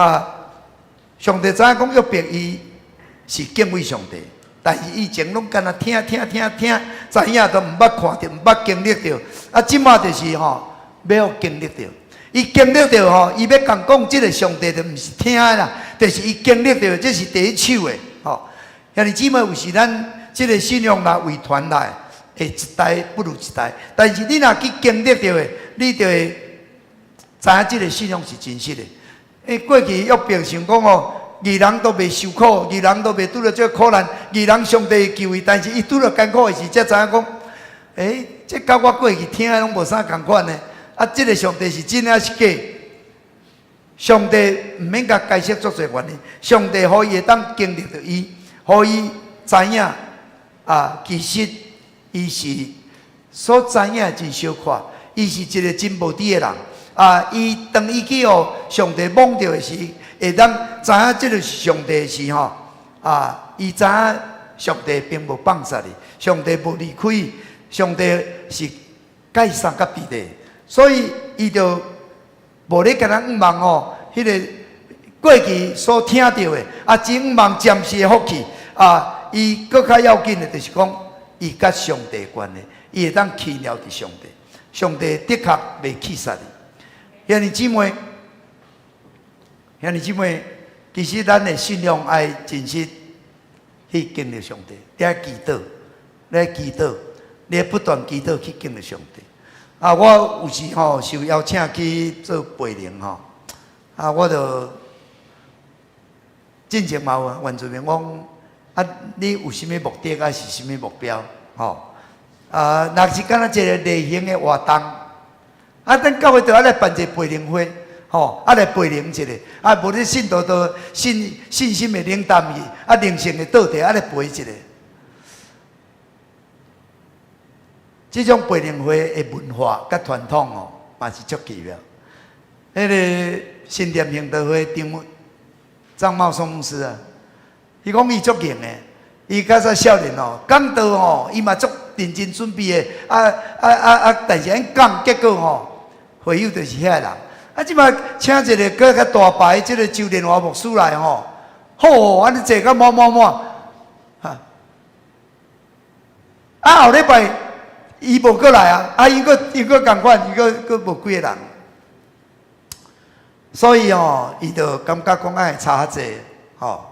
啊。上帝知影講約伯伊是敬畏上帝，但是以前攏干焦聽聽聽聽，知影都毋捌看著，毋捌經歷著。啊，這馬就是吼，欲經歷著。伊經歷著吼，伊欲共講這個上帝就毋是聽的啦，就是伊經歷著，這是第一手的吼。兄弟姊妹，有時咱這個信仰若為傳來，會一代不如一代。但是你若去經歷著的，你就會知影這個信仰是真實的。欸，過去約伯想講哦，義人都袂受苦，義人都袂拄著這個苦難，義人上帝會救伊，但是伊拄著艱苦的時，才知影講，欸，這佮我過去聽的攏無啥仝款呢。啊，這個上帝是真抑是假？上帝毋免共解釋足濟原因，上帝予伊會當經歷著伊，予伊知影啊，其實伊是所知影的真小可，伊是一個真無知的人啊。伊當伊去予上帝摸著的時，會當知影這個是上帝的時吼啊，伊知影上帝並無放殺伊，上帝無離開伊，上帝是佮伊相佮佇咧，所以伊就無咧干焦向望吼，彼個過去所聽著的，啊，展望暫時的福氣，啊，伊閣較要緊的，就是講伊佮上帝的關係，伊會當倚靠佇上帝，上帝的確袂棄殺伊。兄弟姊妹，兄弟姊妹，其實咱的信仰愛真實去經歷上帝，你愛祈禱，你愛祈禱，你愛不斷祈禱去經歷上帝。啊，我有時吼受邀請去做培靈吼，啊，我就進前嘛有原住民講，啊，你有啥物目的，抑是啥物目標？吼，啊，若是敢若一個例行的活動，啊，咱教會就愛來辦一個培靈會，吼，啊來培靈一下，啊，無你信徒都信心會冷淡去，啊，靈性會倒退，啊來培一下。這種培靈會的文化佮傳統哦，嘛是足奇妙。彼個新店行道會張茂松牧師啊，伊講伊足硬的，伊較早少年哦，講道吼，伊嘛足認真準備的，啊啊啊啊！但是按講，結果吼，會友就是遐個人。啊，這擺請一個閣較大牌，這個周連華牧師來吼，好，按呢坐甲滿滿滿，哈！啊，後禮拜伊無閣來啊，啊，伊閣伊閣仝款，伊閣閣無幾个人，所以吼，伊就感覺講愛差較濟，吼，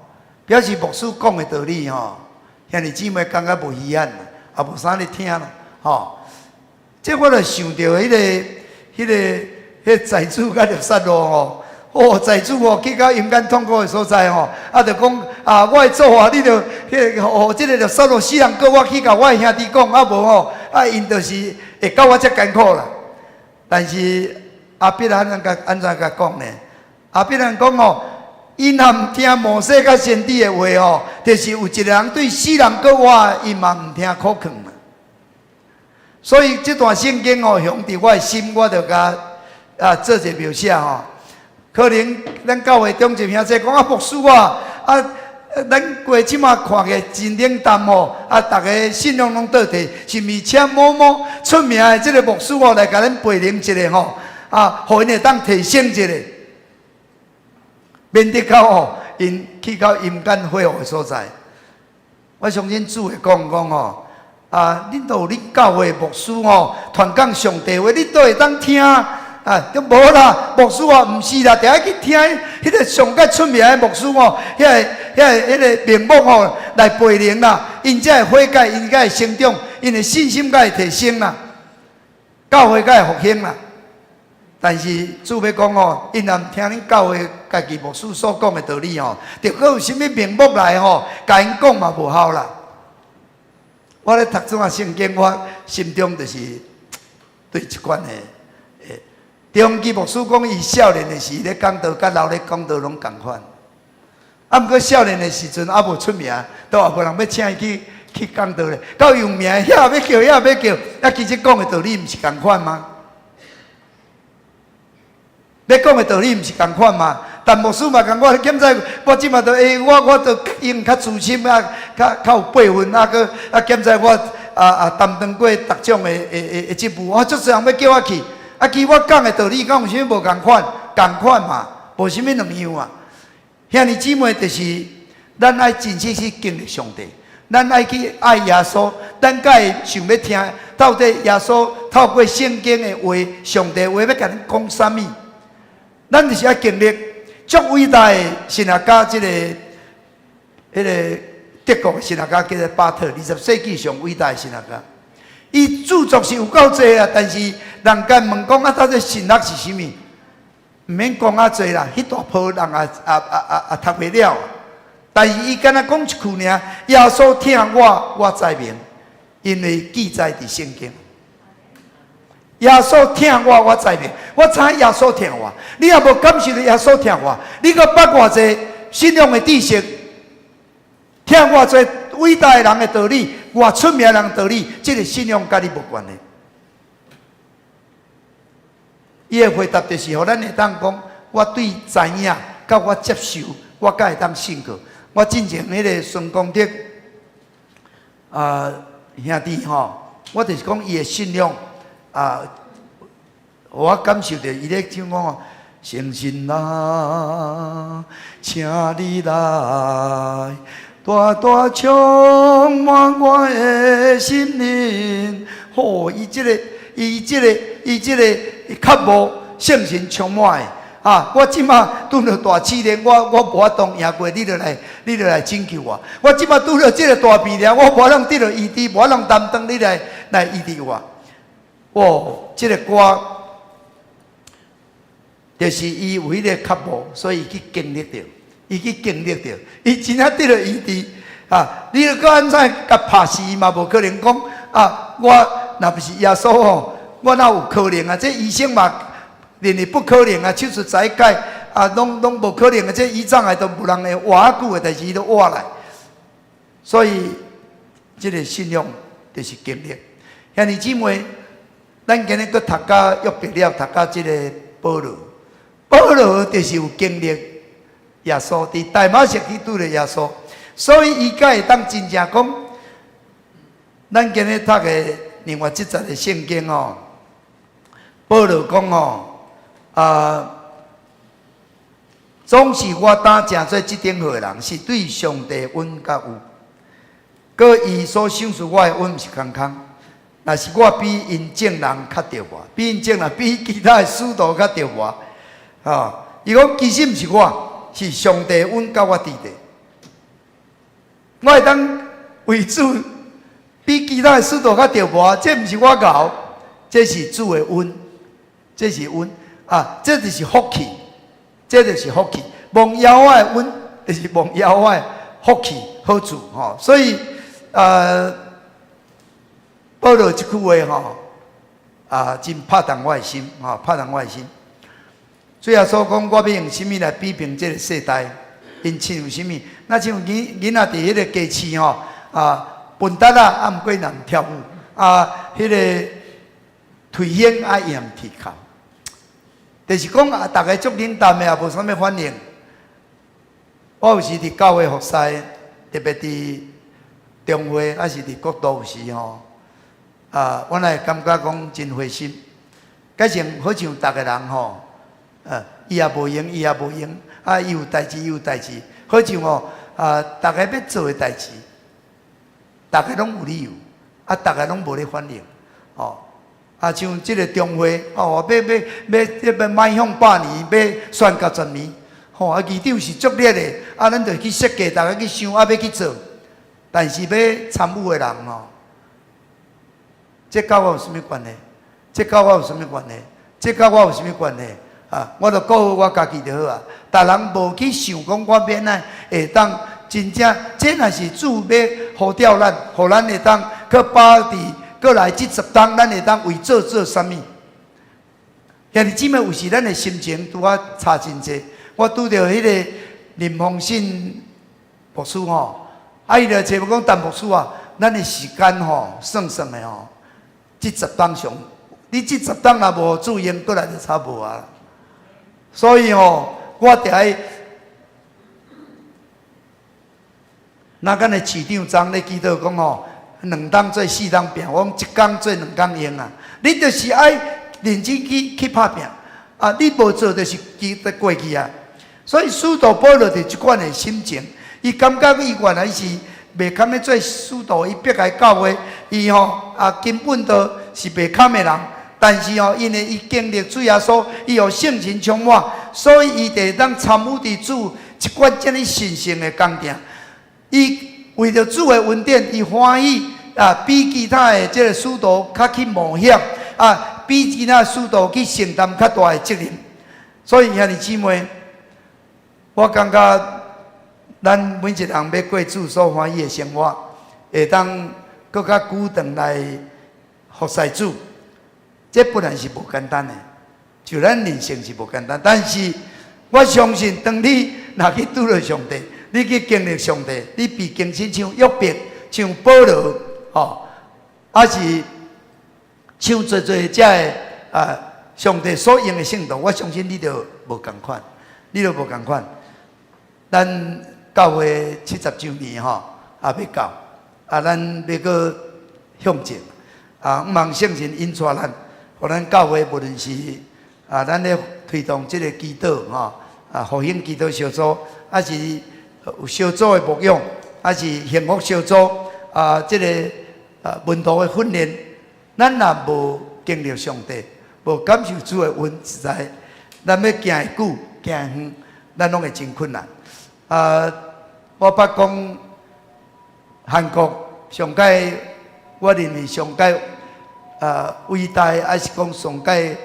表示牧師講的道理吼，兄弟姊妹感覺無稀罕，也無啥咧聽啦，吼。這我就想著彼个、彼个、彼個財主佮勒撒路吼，哦，財主哦去到陰間痛苦的所在吼，啊，就講啊，我的主啊，你著彼個哦，這個勒撒路死人閣我去共我的兄弟講，啊無吼，啊𪜶就是會較我遮艱苦啦。但是亞伯拉罕共按怎共講呢？亞伯拉罕講吼，𪜶若毋聽摩西佮先知的話吼，就是有一個人對死人閣活，𪜶嘛毋聽苦勸啦。所以這段聖經吼，響佇我的心，我就共啊做一個描寫吼。可能咱教會中一兄弟講啊，牧師啊，啊，咱過這馬看起來真冷淡吼，啊，逐个信仰攏倒退，是毋是請某某出名的這個牧師吼來共咱培靈一下吼，啊，予𪜶會當提升一下，免得到吼，𪜶去到陰間火獄的所在。我相信主會講講吼，啊，恁都有恁教會牧師吼，傳講上帝話，恁都會當聽。啊，都無啦，牧師啊，毋是啦，著愛去聽彼個上較出名的牧師吼，遐个、遐个、彼个名目吼來培靈啦，𪜶才會悔改，𪜶才會成長，𪜶的信心才會提升啦，教會才會復興啦。但是主欲講吼，𪜶若毋聽恁教會家己牧師所講的道理吼，著閣有啥物名目來吼，共𪜶講嘛無效啦。我咧讀這段聖經，我心中就是對這款的。張基牧師講，伊少年的時咧講道，佮老咧講道攏仝款。啊，毋過少年的時陣猶無出名，都也無人欲請伊去講道咧。到有名，遐也欲叫，遐也欲叫，啊，其實講的道理毋是仝款嗎？欲講的道理毋是仝款嗎？但牧師嘛仝款，現在我這馬都欸，我都已經較資深啊，較較有輩分啊，閣啊，現在我啊啊擔當過逐種的的的的職務，我足濟人欲叫我去。啊，其實我講的道理，敢有啥物無仝款？仝款嘛，無啥物兩樣啊。兄弟姊妹，就是咱愛真正去經歷上帝，咱愛去愛耶穌，咱才會想欲聽到底耶穌透過聖經的話，上帝話欲共咱講啥物？咱就是愛經歷足偉大的神學家，這个、彼个德國的神學家叫做巴特，20世紀上偉大的神學家。伊著作是有夠濟啊，但是人共問講啊，到底神學是啥物？毋免講較濟啦，彼大波人也也也也讀袂了。但是伊敢若講一句爾，耶穌疼我，我知明，因為記載佇聖經。耶穌疼我，我知明，我知影耶穌疼我。你若無感受著耶穌疼我，你閣捌偌濟信仰的知識，聽偌濟偉大的人的道理，偌出名的人的道理，這個信仰佮你無關係。伊的回答就是，予咱會當講，我對知影，佮我接受，我才會當信靠。我進前彼個孫公德啊兄弟吼，我就是講伊的信仰啊，予我感受著伊咧唱講哦，相信啦，請你來，大大充滿我的心靈。吼，伊這个，伊這个，伊這個渴慕聖神充滿的。啊！我這馬拄著大試煉，我無法度贏過，你就來拯救我。我這馬拄著這个大病了，我無法度得著醫治，無法度擔當，你來醫治我。哦，這个歌就是伊有彼个渴慕，所以伊去經歷著，伊去經歷著，伊真正得著醫治。啊！你閣按怎共拍死伊嘛？無可能講啊！我若毋是耶穌吼，我哪有可能啊？這醫生嘛認為不可能啊，手術再改啊，攏無可能啊！這胰臟癌都無人會活久的代誌，伊都活來。所以這个信仰就是經歷。兄弟姊妹，咱今日閣讀甲約伯了，讀甲這个保羅，保羅就是有經歷耶穌，佇大馬色去拄著耶穌，所以伊才會當真正講，咱今日讀的另外這節的聖經哦，保羅講哦，啊，總是我膽成做這等號的人，是對上帝恩較有。閣伊所賞賜我的恩毋是空空，若是我比𪜶眾人較著活，比𪜶眾人比其他的使徒較著活。啊，伊講其實毋是我，是上帝恩佮我佇咧。我會當為主比其他的使徒較著活，這毋是我𠢕，這是主的恩，這是恩啊，這就是福氣，這就是福氣。蒙耶和華的恩，就是蒙耶和華的福氣好處吼。所以，保羅這句話吼，啊，真拍動我的心，吼，拍動我的心。主耶穌講，我欲用啥物來比評這个世代？𪜶親像啥物？若像囡仔佇彼个街市吼，啊，笨蛋啊，啊，毋過人跳舞，啊，彼个退興啊，伊也毋啼哭。就是講啊，逐个足冷淡的，也無啥物反應。我有時佇教會服侍，特別佇中會，抑是佇國度有時吼，啊，我若會感覺講真灰心。改成好像逐个人吼，伊也無閒，伊也無閒，啊，伊有代誌，伊有代誌，好像吼，啊，逐个欲做的代誌，逐个攏有理由，啊，逐个攏無咧反應，吼，啊，像這个中會，哦，欲邁向百年，欲宣告十年，吼，啊，議長是足熱的，啊，咱就去設計，逐个去想，啊，欲去做，但是欲參與的人吼，這佮我有啥物關係？這佮我有啥物關係？這佮我有啥物關係？啊，我就顧好我家己就好啊。逐人無去想講我欲按怎會當真正，這若是主欲呼召咱，予咱會當去把佇過來這十冬，咱會當為主做啥物？兄弟姊妹，有時咱的心情拄仔差真濟。我拄著彼个林宏信牧師吼，啊，伊就揣我講陳牧師啊，咱的時間吼算算的吼，這十冬上，你這十冬若無主用，過來就差無啊。所以吼，我著愛，若咱的市長昨咧祈禱講吼，兩冬做四冬拼，我講一工做兩工用啊。你就是愛認真去拍拼啊！你無做就是記得過去啊。所以使徒保羅就這款的心情，伊感覺伊原來是袂堪欲做使徒，伊迫害教會，伊吼啊根本就是袂堪的人。但是吼，因為伊經歷主耶穌，伊予聖神充滿，所以伊就會當參與佇主這款遮爾神聖的工程。伊為著主的恩典，伊歡喜啊，比其他的這个使徒較去冒險啊，比其他使徒去承擔較大的責任。所以兄弟姊妹，我感覺咱每一個人欲過主所歡喜的生活，會當閣較久長來服侍主，這本來是無簡單的，就咱人生是無簡單。但是我相信，當你若去拄著上帝，你去經歷上帝，你被更新像約伯、像保羅，吼，抑是像濟濟遮个啊，上帝所用的聖徒，我相信你就無仝款，你就無仝款。咱教會70週年吼，也欲到，啊，咱欲閣向前，啊，向望聖神引帶咱，予咱教會無論是啊，咱咧推動這个祈禱吼，啊，復興祈禱小組，抑是有小組的牧養，抑是幸福小組啊，這个啊門徒的訓練，咱若無經歷上帝，無感受主的恩，實在咱欲行會久、行會遠，咱攏會真困難。啊，我捌講韓國上蓋，我認為上蓋啊偉大，抑是講上蓋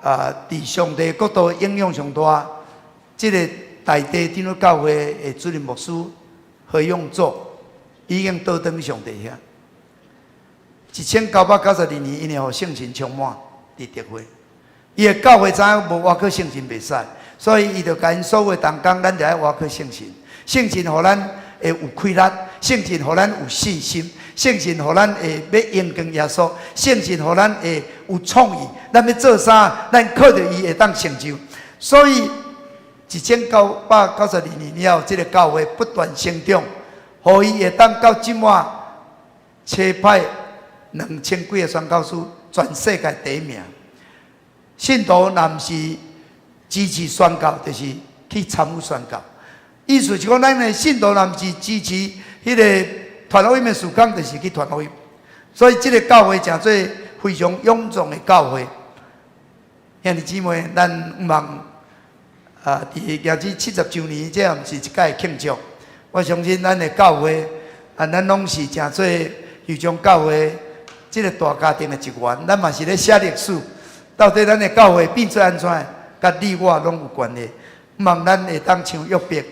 啊，佇上帝國度影響上大，這个大地長老教會的主任牧師何永祚已經倒轉上帝遐。1992年，𪜶會予聖神充滿佇特會，伊的教會知影無倚靠聖神袂使，所以伊就共𪜶所有的同工，咱就愛倚靠聖神。聖神予咱會有氣力，聖神予咱有信心，聖神予咱會欲榮光耶穌，聖神予咱會有創意，咱欲做啥，咱靠著伊會當成就。所以1992年了後，這个教會不斷成長，予伊會當到這馬差派2000幾个宣教師，全世界第一名。信徒若毋是支持宣教，就是去參與宣教。意思是講，咱的信徒若毋是支持彼个傳福音的事工，就是去傳福音。所以，這个教會成做非常踴躍的教會。兄弟姊妹，咱毋望啊，佇行至70週年，這也毋是一擺慶祝。我相信咱的教會啊，咱攏是成做豫中教會這个大家庭的一員。咱嘛是咧寫歷史，到底咱的教會變做按怎，佮你我攏有關係。望咱會當像約伯，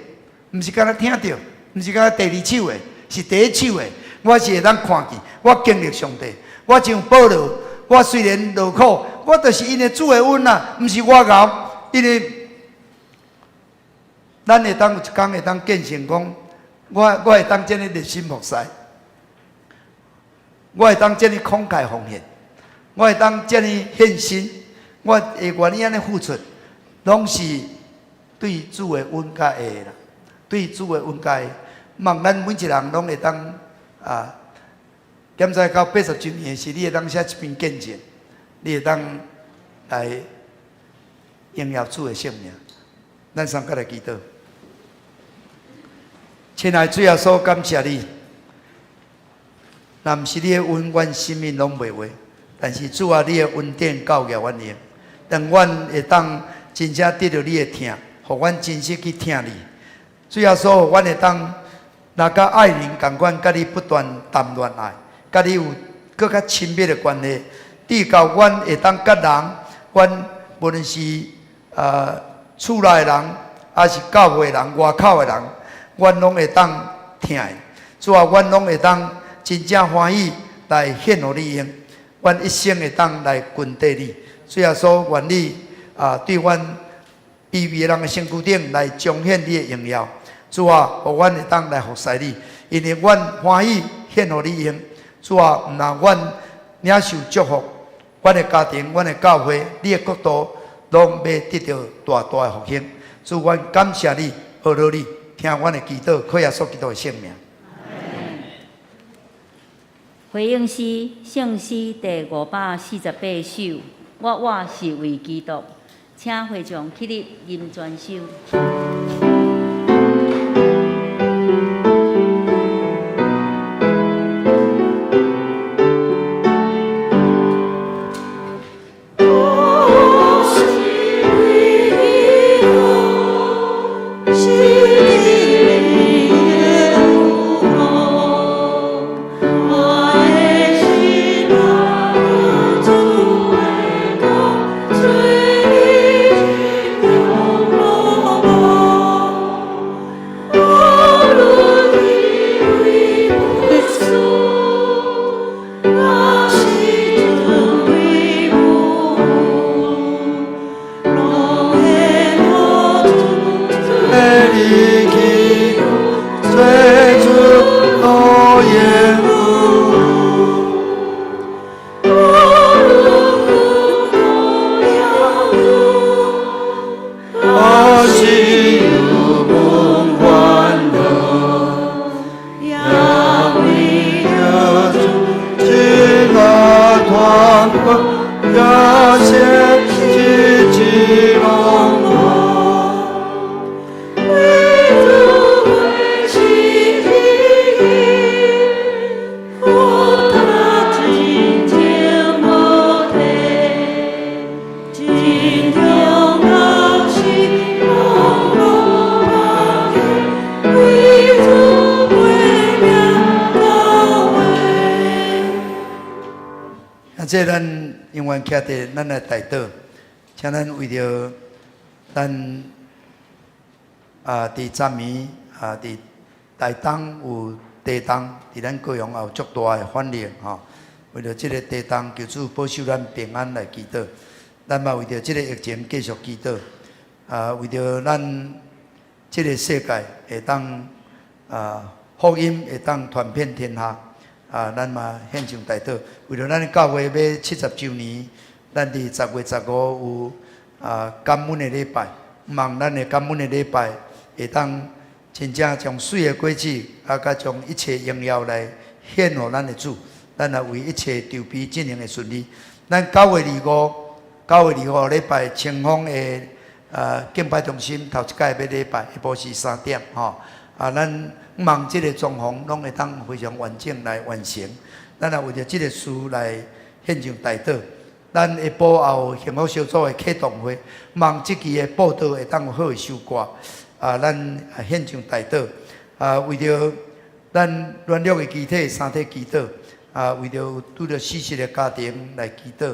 毋是干焦聽著，毋是干焦第二手的，是第一手的。我是會當看見，我經歷上帝。我像保羅，我雖然勞苦，我就是因為主的恩啊，毋是我𠢕。因為咱會當有一工會當見證講，我會當這呢熱心服侍，我會當這呢慷慨奉獻，我會當這呢獻身，我會願意按呢付出，攏是對主的恩佮愛啦，對主的恩佮愛。望咱每一人攏會當啊，檢查到80週年時，你會當寫一篇見證，你會當來榮耀主的聖名。咱三個來祈禱。親愛的主耶穌，感謝你。若毋是你的恩，阮啥物攏袂話。但是主啊，你的恩典夠額阮用，當阮會當真正得著你的疼，予阮真實去疼你。主耶穌，阮會當若佮愛人仝款，佮你不斷談戀愛，佮你有閣較親密的關係，直到阮會當佮人，阮無論是厝內人，抑是教會人、外口的人，阮攏會當疼的。主啊，阮攏會當真正歡喜來獻予你用，阮一生會當來跟綴你。主耶穌，願你啊，對阮卑微的人的身軀頂來彰顯你的榮耀。主啊，予阮會當來服侍你，因為阮歡喜獻予你用。主啊，毋但阮領受祝福，阮的家庭、阮的教會、你的國度，攏欲得著大大的復興。主，阮感謝你，阿羅你，聽阮的祈禱，靠耶穌基督的聖名。回應詩聖詩第548首，我活是為基督，請會眾起立吟全首。我是為基督，這咱永遠徛佇咱來代禱，請咱為著咱佇昨暝佇台東有地動，佇咱高雄也有足大的反應吼。為著這个地動，求主保守咱平安來祈禱。咱嘛為著這个疫情繼續祈禱。為著咱這个世界會當福音會當傳遍天下，咱嘛獻上代禱。為著咱教會欲70週年，咱佇10月15有感恩的禮拜，望咱的感恩的禮拜會當真正將媠的果子，佮將一切榮耀來獻予咱的主。咱來為一切籌備進行的順利。咱9月25，9月25禮拜清風的敬拜中心頭一擺欲禮拜，下晡時3點吼。咱望這个裝潢攏會當非常完整來完成。咱也為著這个事來獻上代禱。咱下晡也有幸福小組的啟動會，望這期的報道會當有好的收割。咱獻上代禱。為著咱軟弱的肢體三體祈禱。為著拄著死失的家庭來祈禱，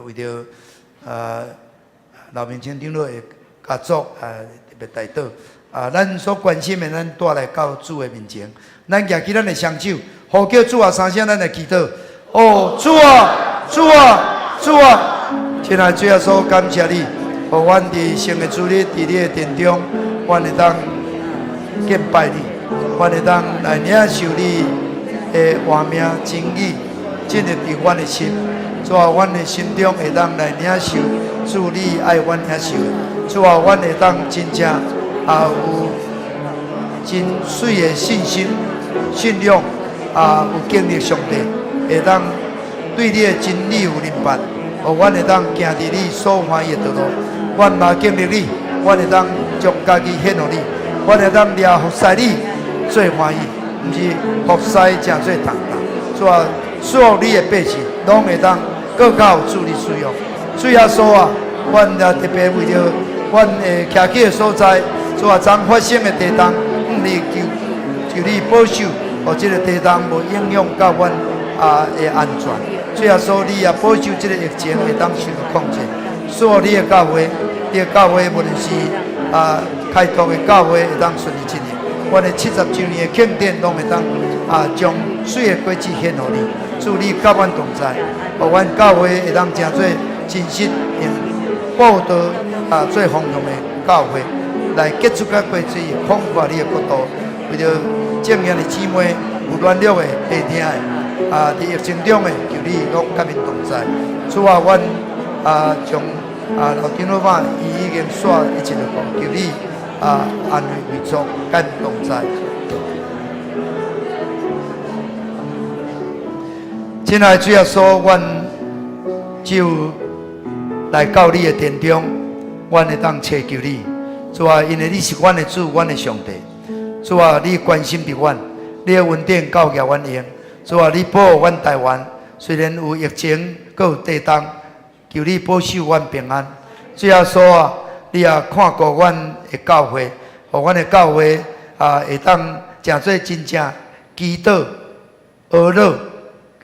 為著劉明清長老的家族特別代禱。咱所關心的，咱帶來到主的面前。咱舉起咱的雙手，呼叫主啊三聲，咱來祈禱。哦，主啊，主啊，主啊！親愛的主耶穌，感謝你，予阮佇聖的主日，佇你的殿中，阮會當敬拜你，阮會當來領受你的活命真理進入佇阮的心，主啊，阮的心中會當來領受主你愛阮領受的，主啊，阮會當真正有真媠的信心、信仰，有經歷上帝，會當對你的真理有明白，予阮會當行佇你所歡喜的道路。阮嘛經歷你，阮會當將家己獻予你，阮會當掠服侍你做歡喜。毋是服侍成做重擔，主啊，所有你的百姓攏會當閣較有主你使用。主耶穌啊，阮也特別為著阮的徛起的所在，主啊，昨發生的地動，你求求你保守，予這个地動無影響到阮的安全。主耶穌，你也保守這个疫情會當受到控制。所有你的教會，你的教會無論是開拓的教會會當順利進行。阮的70週年的慶典，攏會當將媠的果子獻予你，主你佮阮同在，予阮教會會當成做真實用報道最豐富的教會，來結出佮果子，擴闊你的國度。為著眾兄弟姊妹有軟弱的、會疼的，佇疫情中的，求你攏佮𪜶同在。主啊，阮將老長老媽伊已經煞一切的苦，求你安慰遺族，佮𪜶同在。親愛的主耶穌，阮只有來到你的殿中，阮會當祈求你。主啊，因為你是阮的主，阮的上帝。主啊，你關心著阮，你的恩典夠額阮用。主啊，你保護阮台灣，雖然有疫情，閣有地動，求你保守阮平安。主耶穌啊，你也看顧阮的教會，予阮的教會會當成做真正祈禱、哀禱，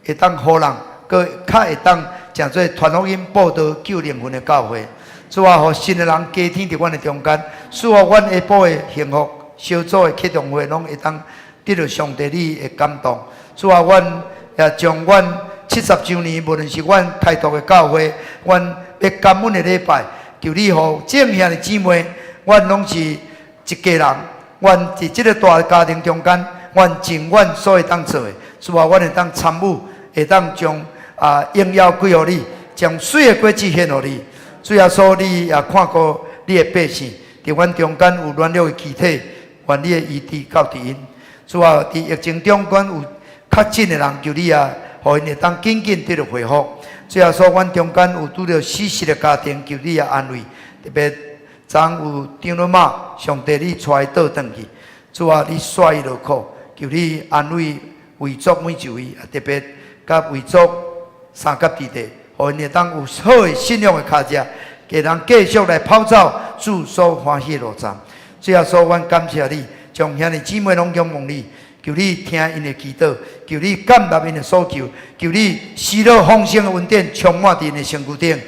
會當予人，閣較會當成做傳福音、布道、救靈魂的教會。主啊，予新的人加添佇阮的中間，使予阮下晡的幸福小組的啟動會，攏會當得著上帝你的感動。主啊，阮也將阮70週年，無論是阮開拓的教會，阮欲感恩的禮拜，求你予眾兄弟姊妹，阮攏是一家人，阮佇這个大家庭中間，阮盡阮所會當做的，主啊，阮會當參與，會當將榮耀歸予你，將媠的果子獻予你。主耶穌，你也看顧你的百姓，佇阮中間有軟弱的肢體，願你的醫治到佇𪜶。主啊，佇疫情中間有確診的人，求你啊，予𪜶會當緊緊得著恢復。主耶穌，阮中間有拄著死失的家庭，求你也安慰。特別昨昏有長老媽，上帝你帶伊倒轉去。主啊，你煞伊落苦，求你安慰遺族每一位，特別佮遺族三甲弟弟，予𪜶會當有好的信仰的跤跡，家人繼續來跑走主所歡喜的路站。主耶穌，阮感謝你，將兄弟姊妹攏仰望你，求你聽𪜶的祈禱，求你感納𪜶的所求，求你施落豐盛的恩典，充滿佇𪜶的身軀頂。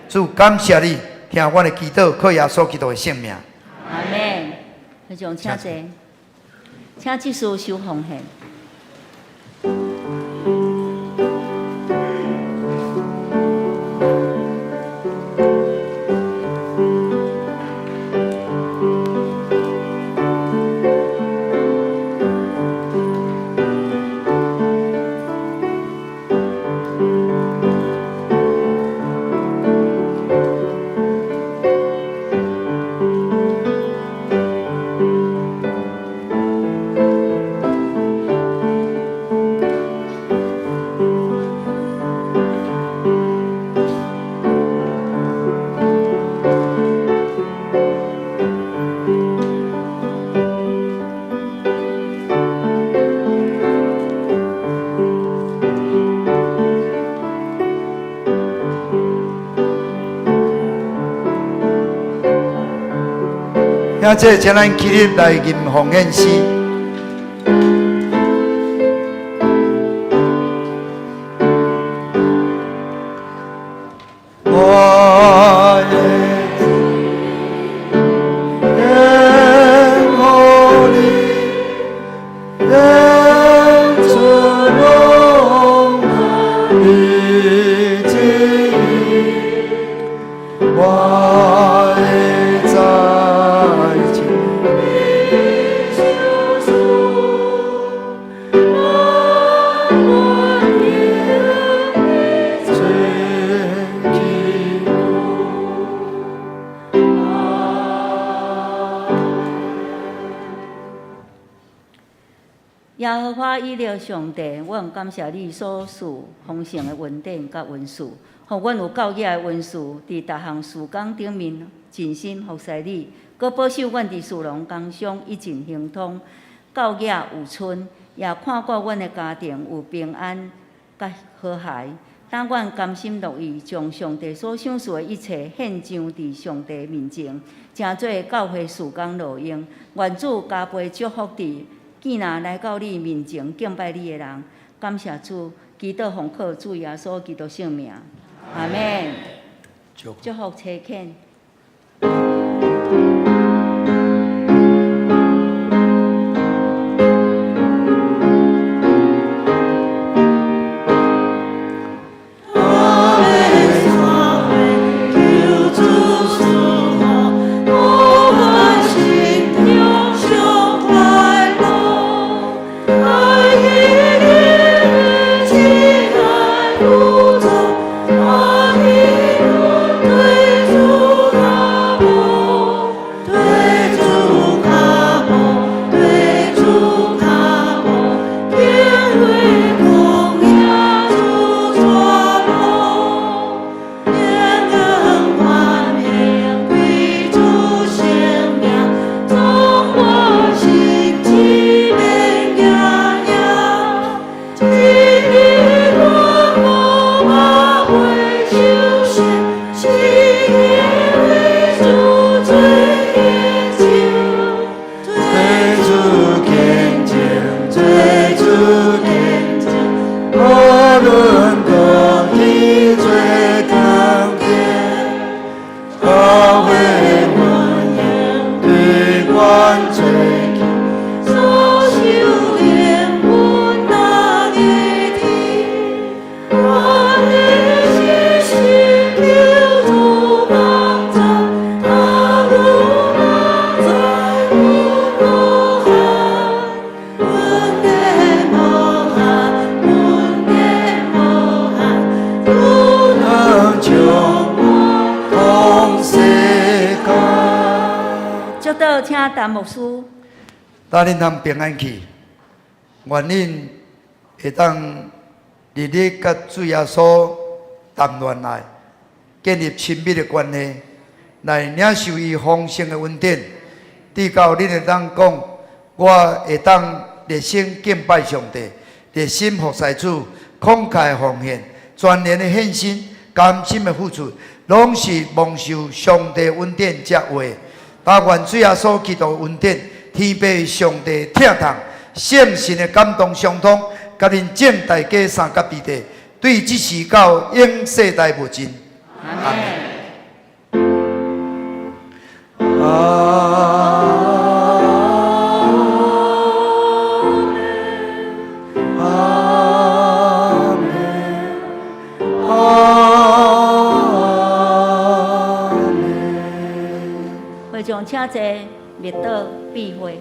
主感謝你，聽阮的祈禱，靠耶穌基督的聖名。阿們。非常請坐，請執事收奉獻。兄弟，請咱起立來吟奉獻詩。我的主，獻予你，獻出榮你旨意，我的財產。耶和華以勒上帝，阮感謝你所賜豐盛的恩典佮恩賜，予阮有夠額的恩賜，佇逐項事工頂面盡心服侍你，閣保守阮佇事農工商一盡亨通，夠額有春，也看顧阮的家庭有平安佮和諧。當阮甘心樂意將上帝所賞賜的一切獻上佇上帝面前，成做教會事工路用。願主加倍祝福佇見若來到你面前敬拜你的人。感謝主，祈禱奉靠主耶穌基督聖名，阿們。祝祝福差遣。祝禱，請陳牧師。帶恁通平安去，願恁會當日日佮主耶穌談戀愛，建立親密的關係，來領受伊豐盛的恩典，直到恁會當講，我會當熱心敬拜上帝，熱心服侍主，慷慨奉獻，全然的獻身，甘心的付出，攏是蒙受上帝恩典才有的。但願主耶穌基督恩典，天父上帝疼痛，聖神的感動相通，佮恁眾大家三甲彼得，對這時到永世代無盡。阿門。阿門，阿門，阿門。會眾請坐，默禱閉會。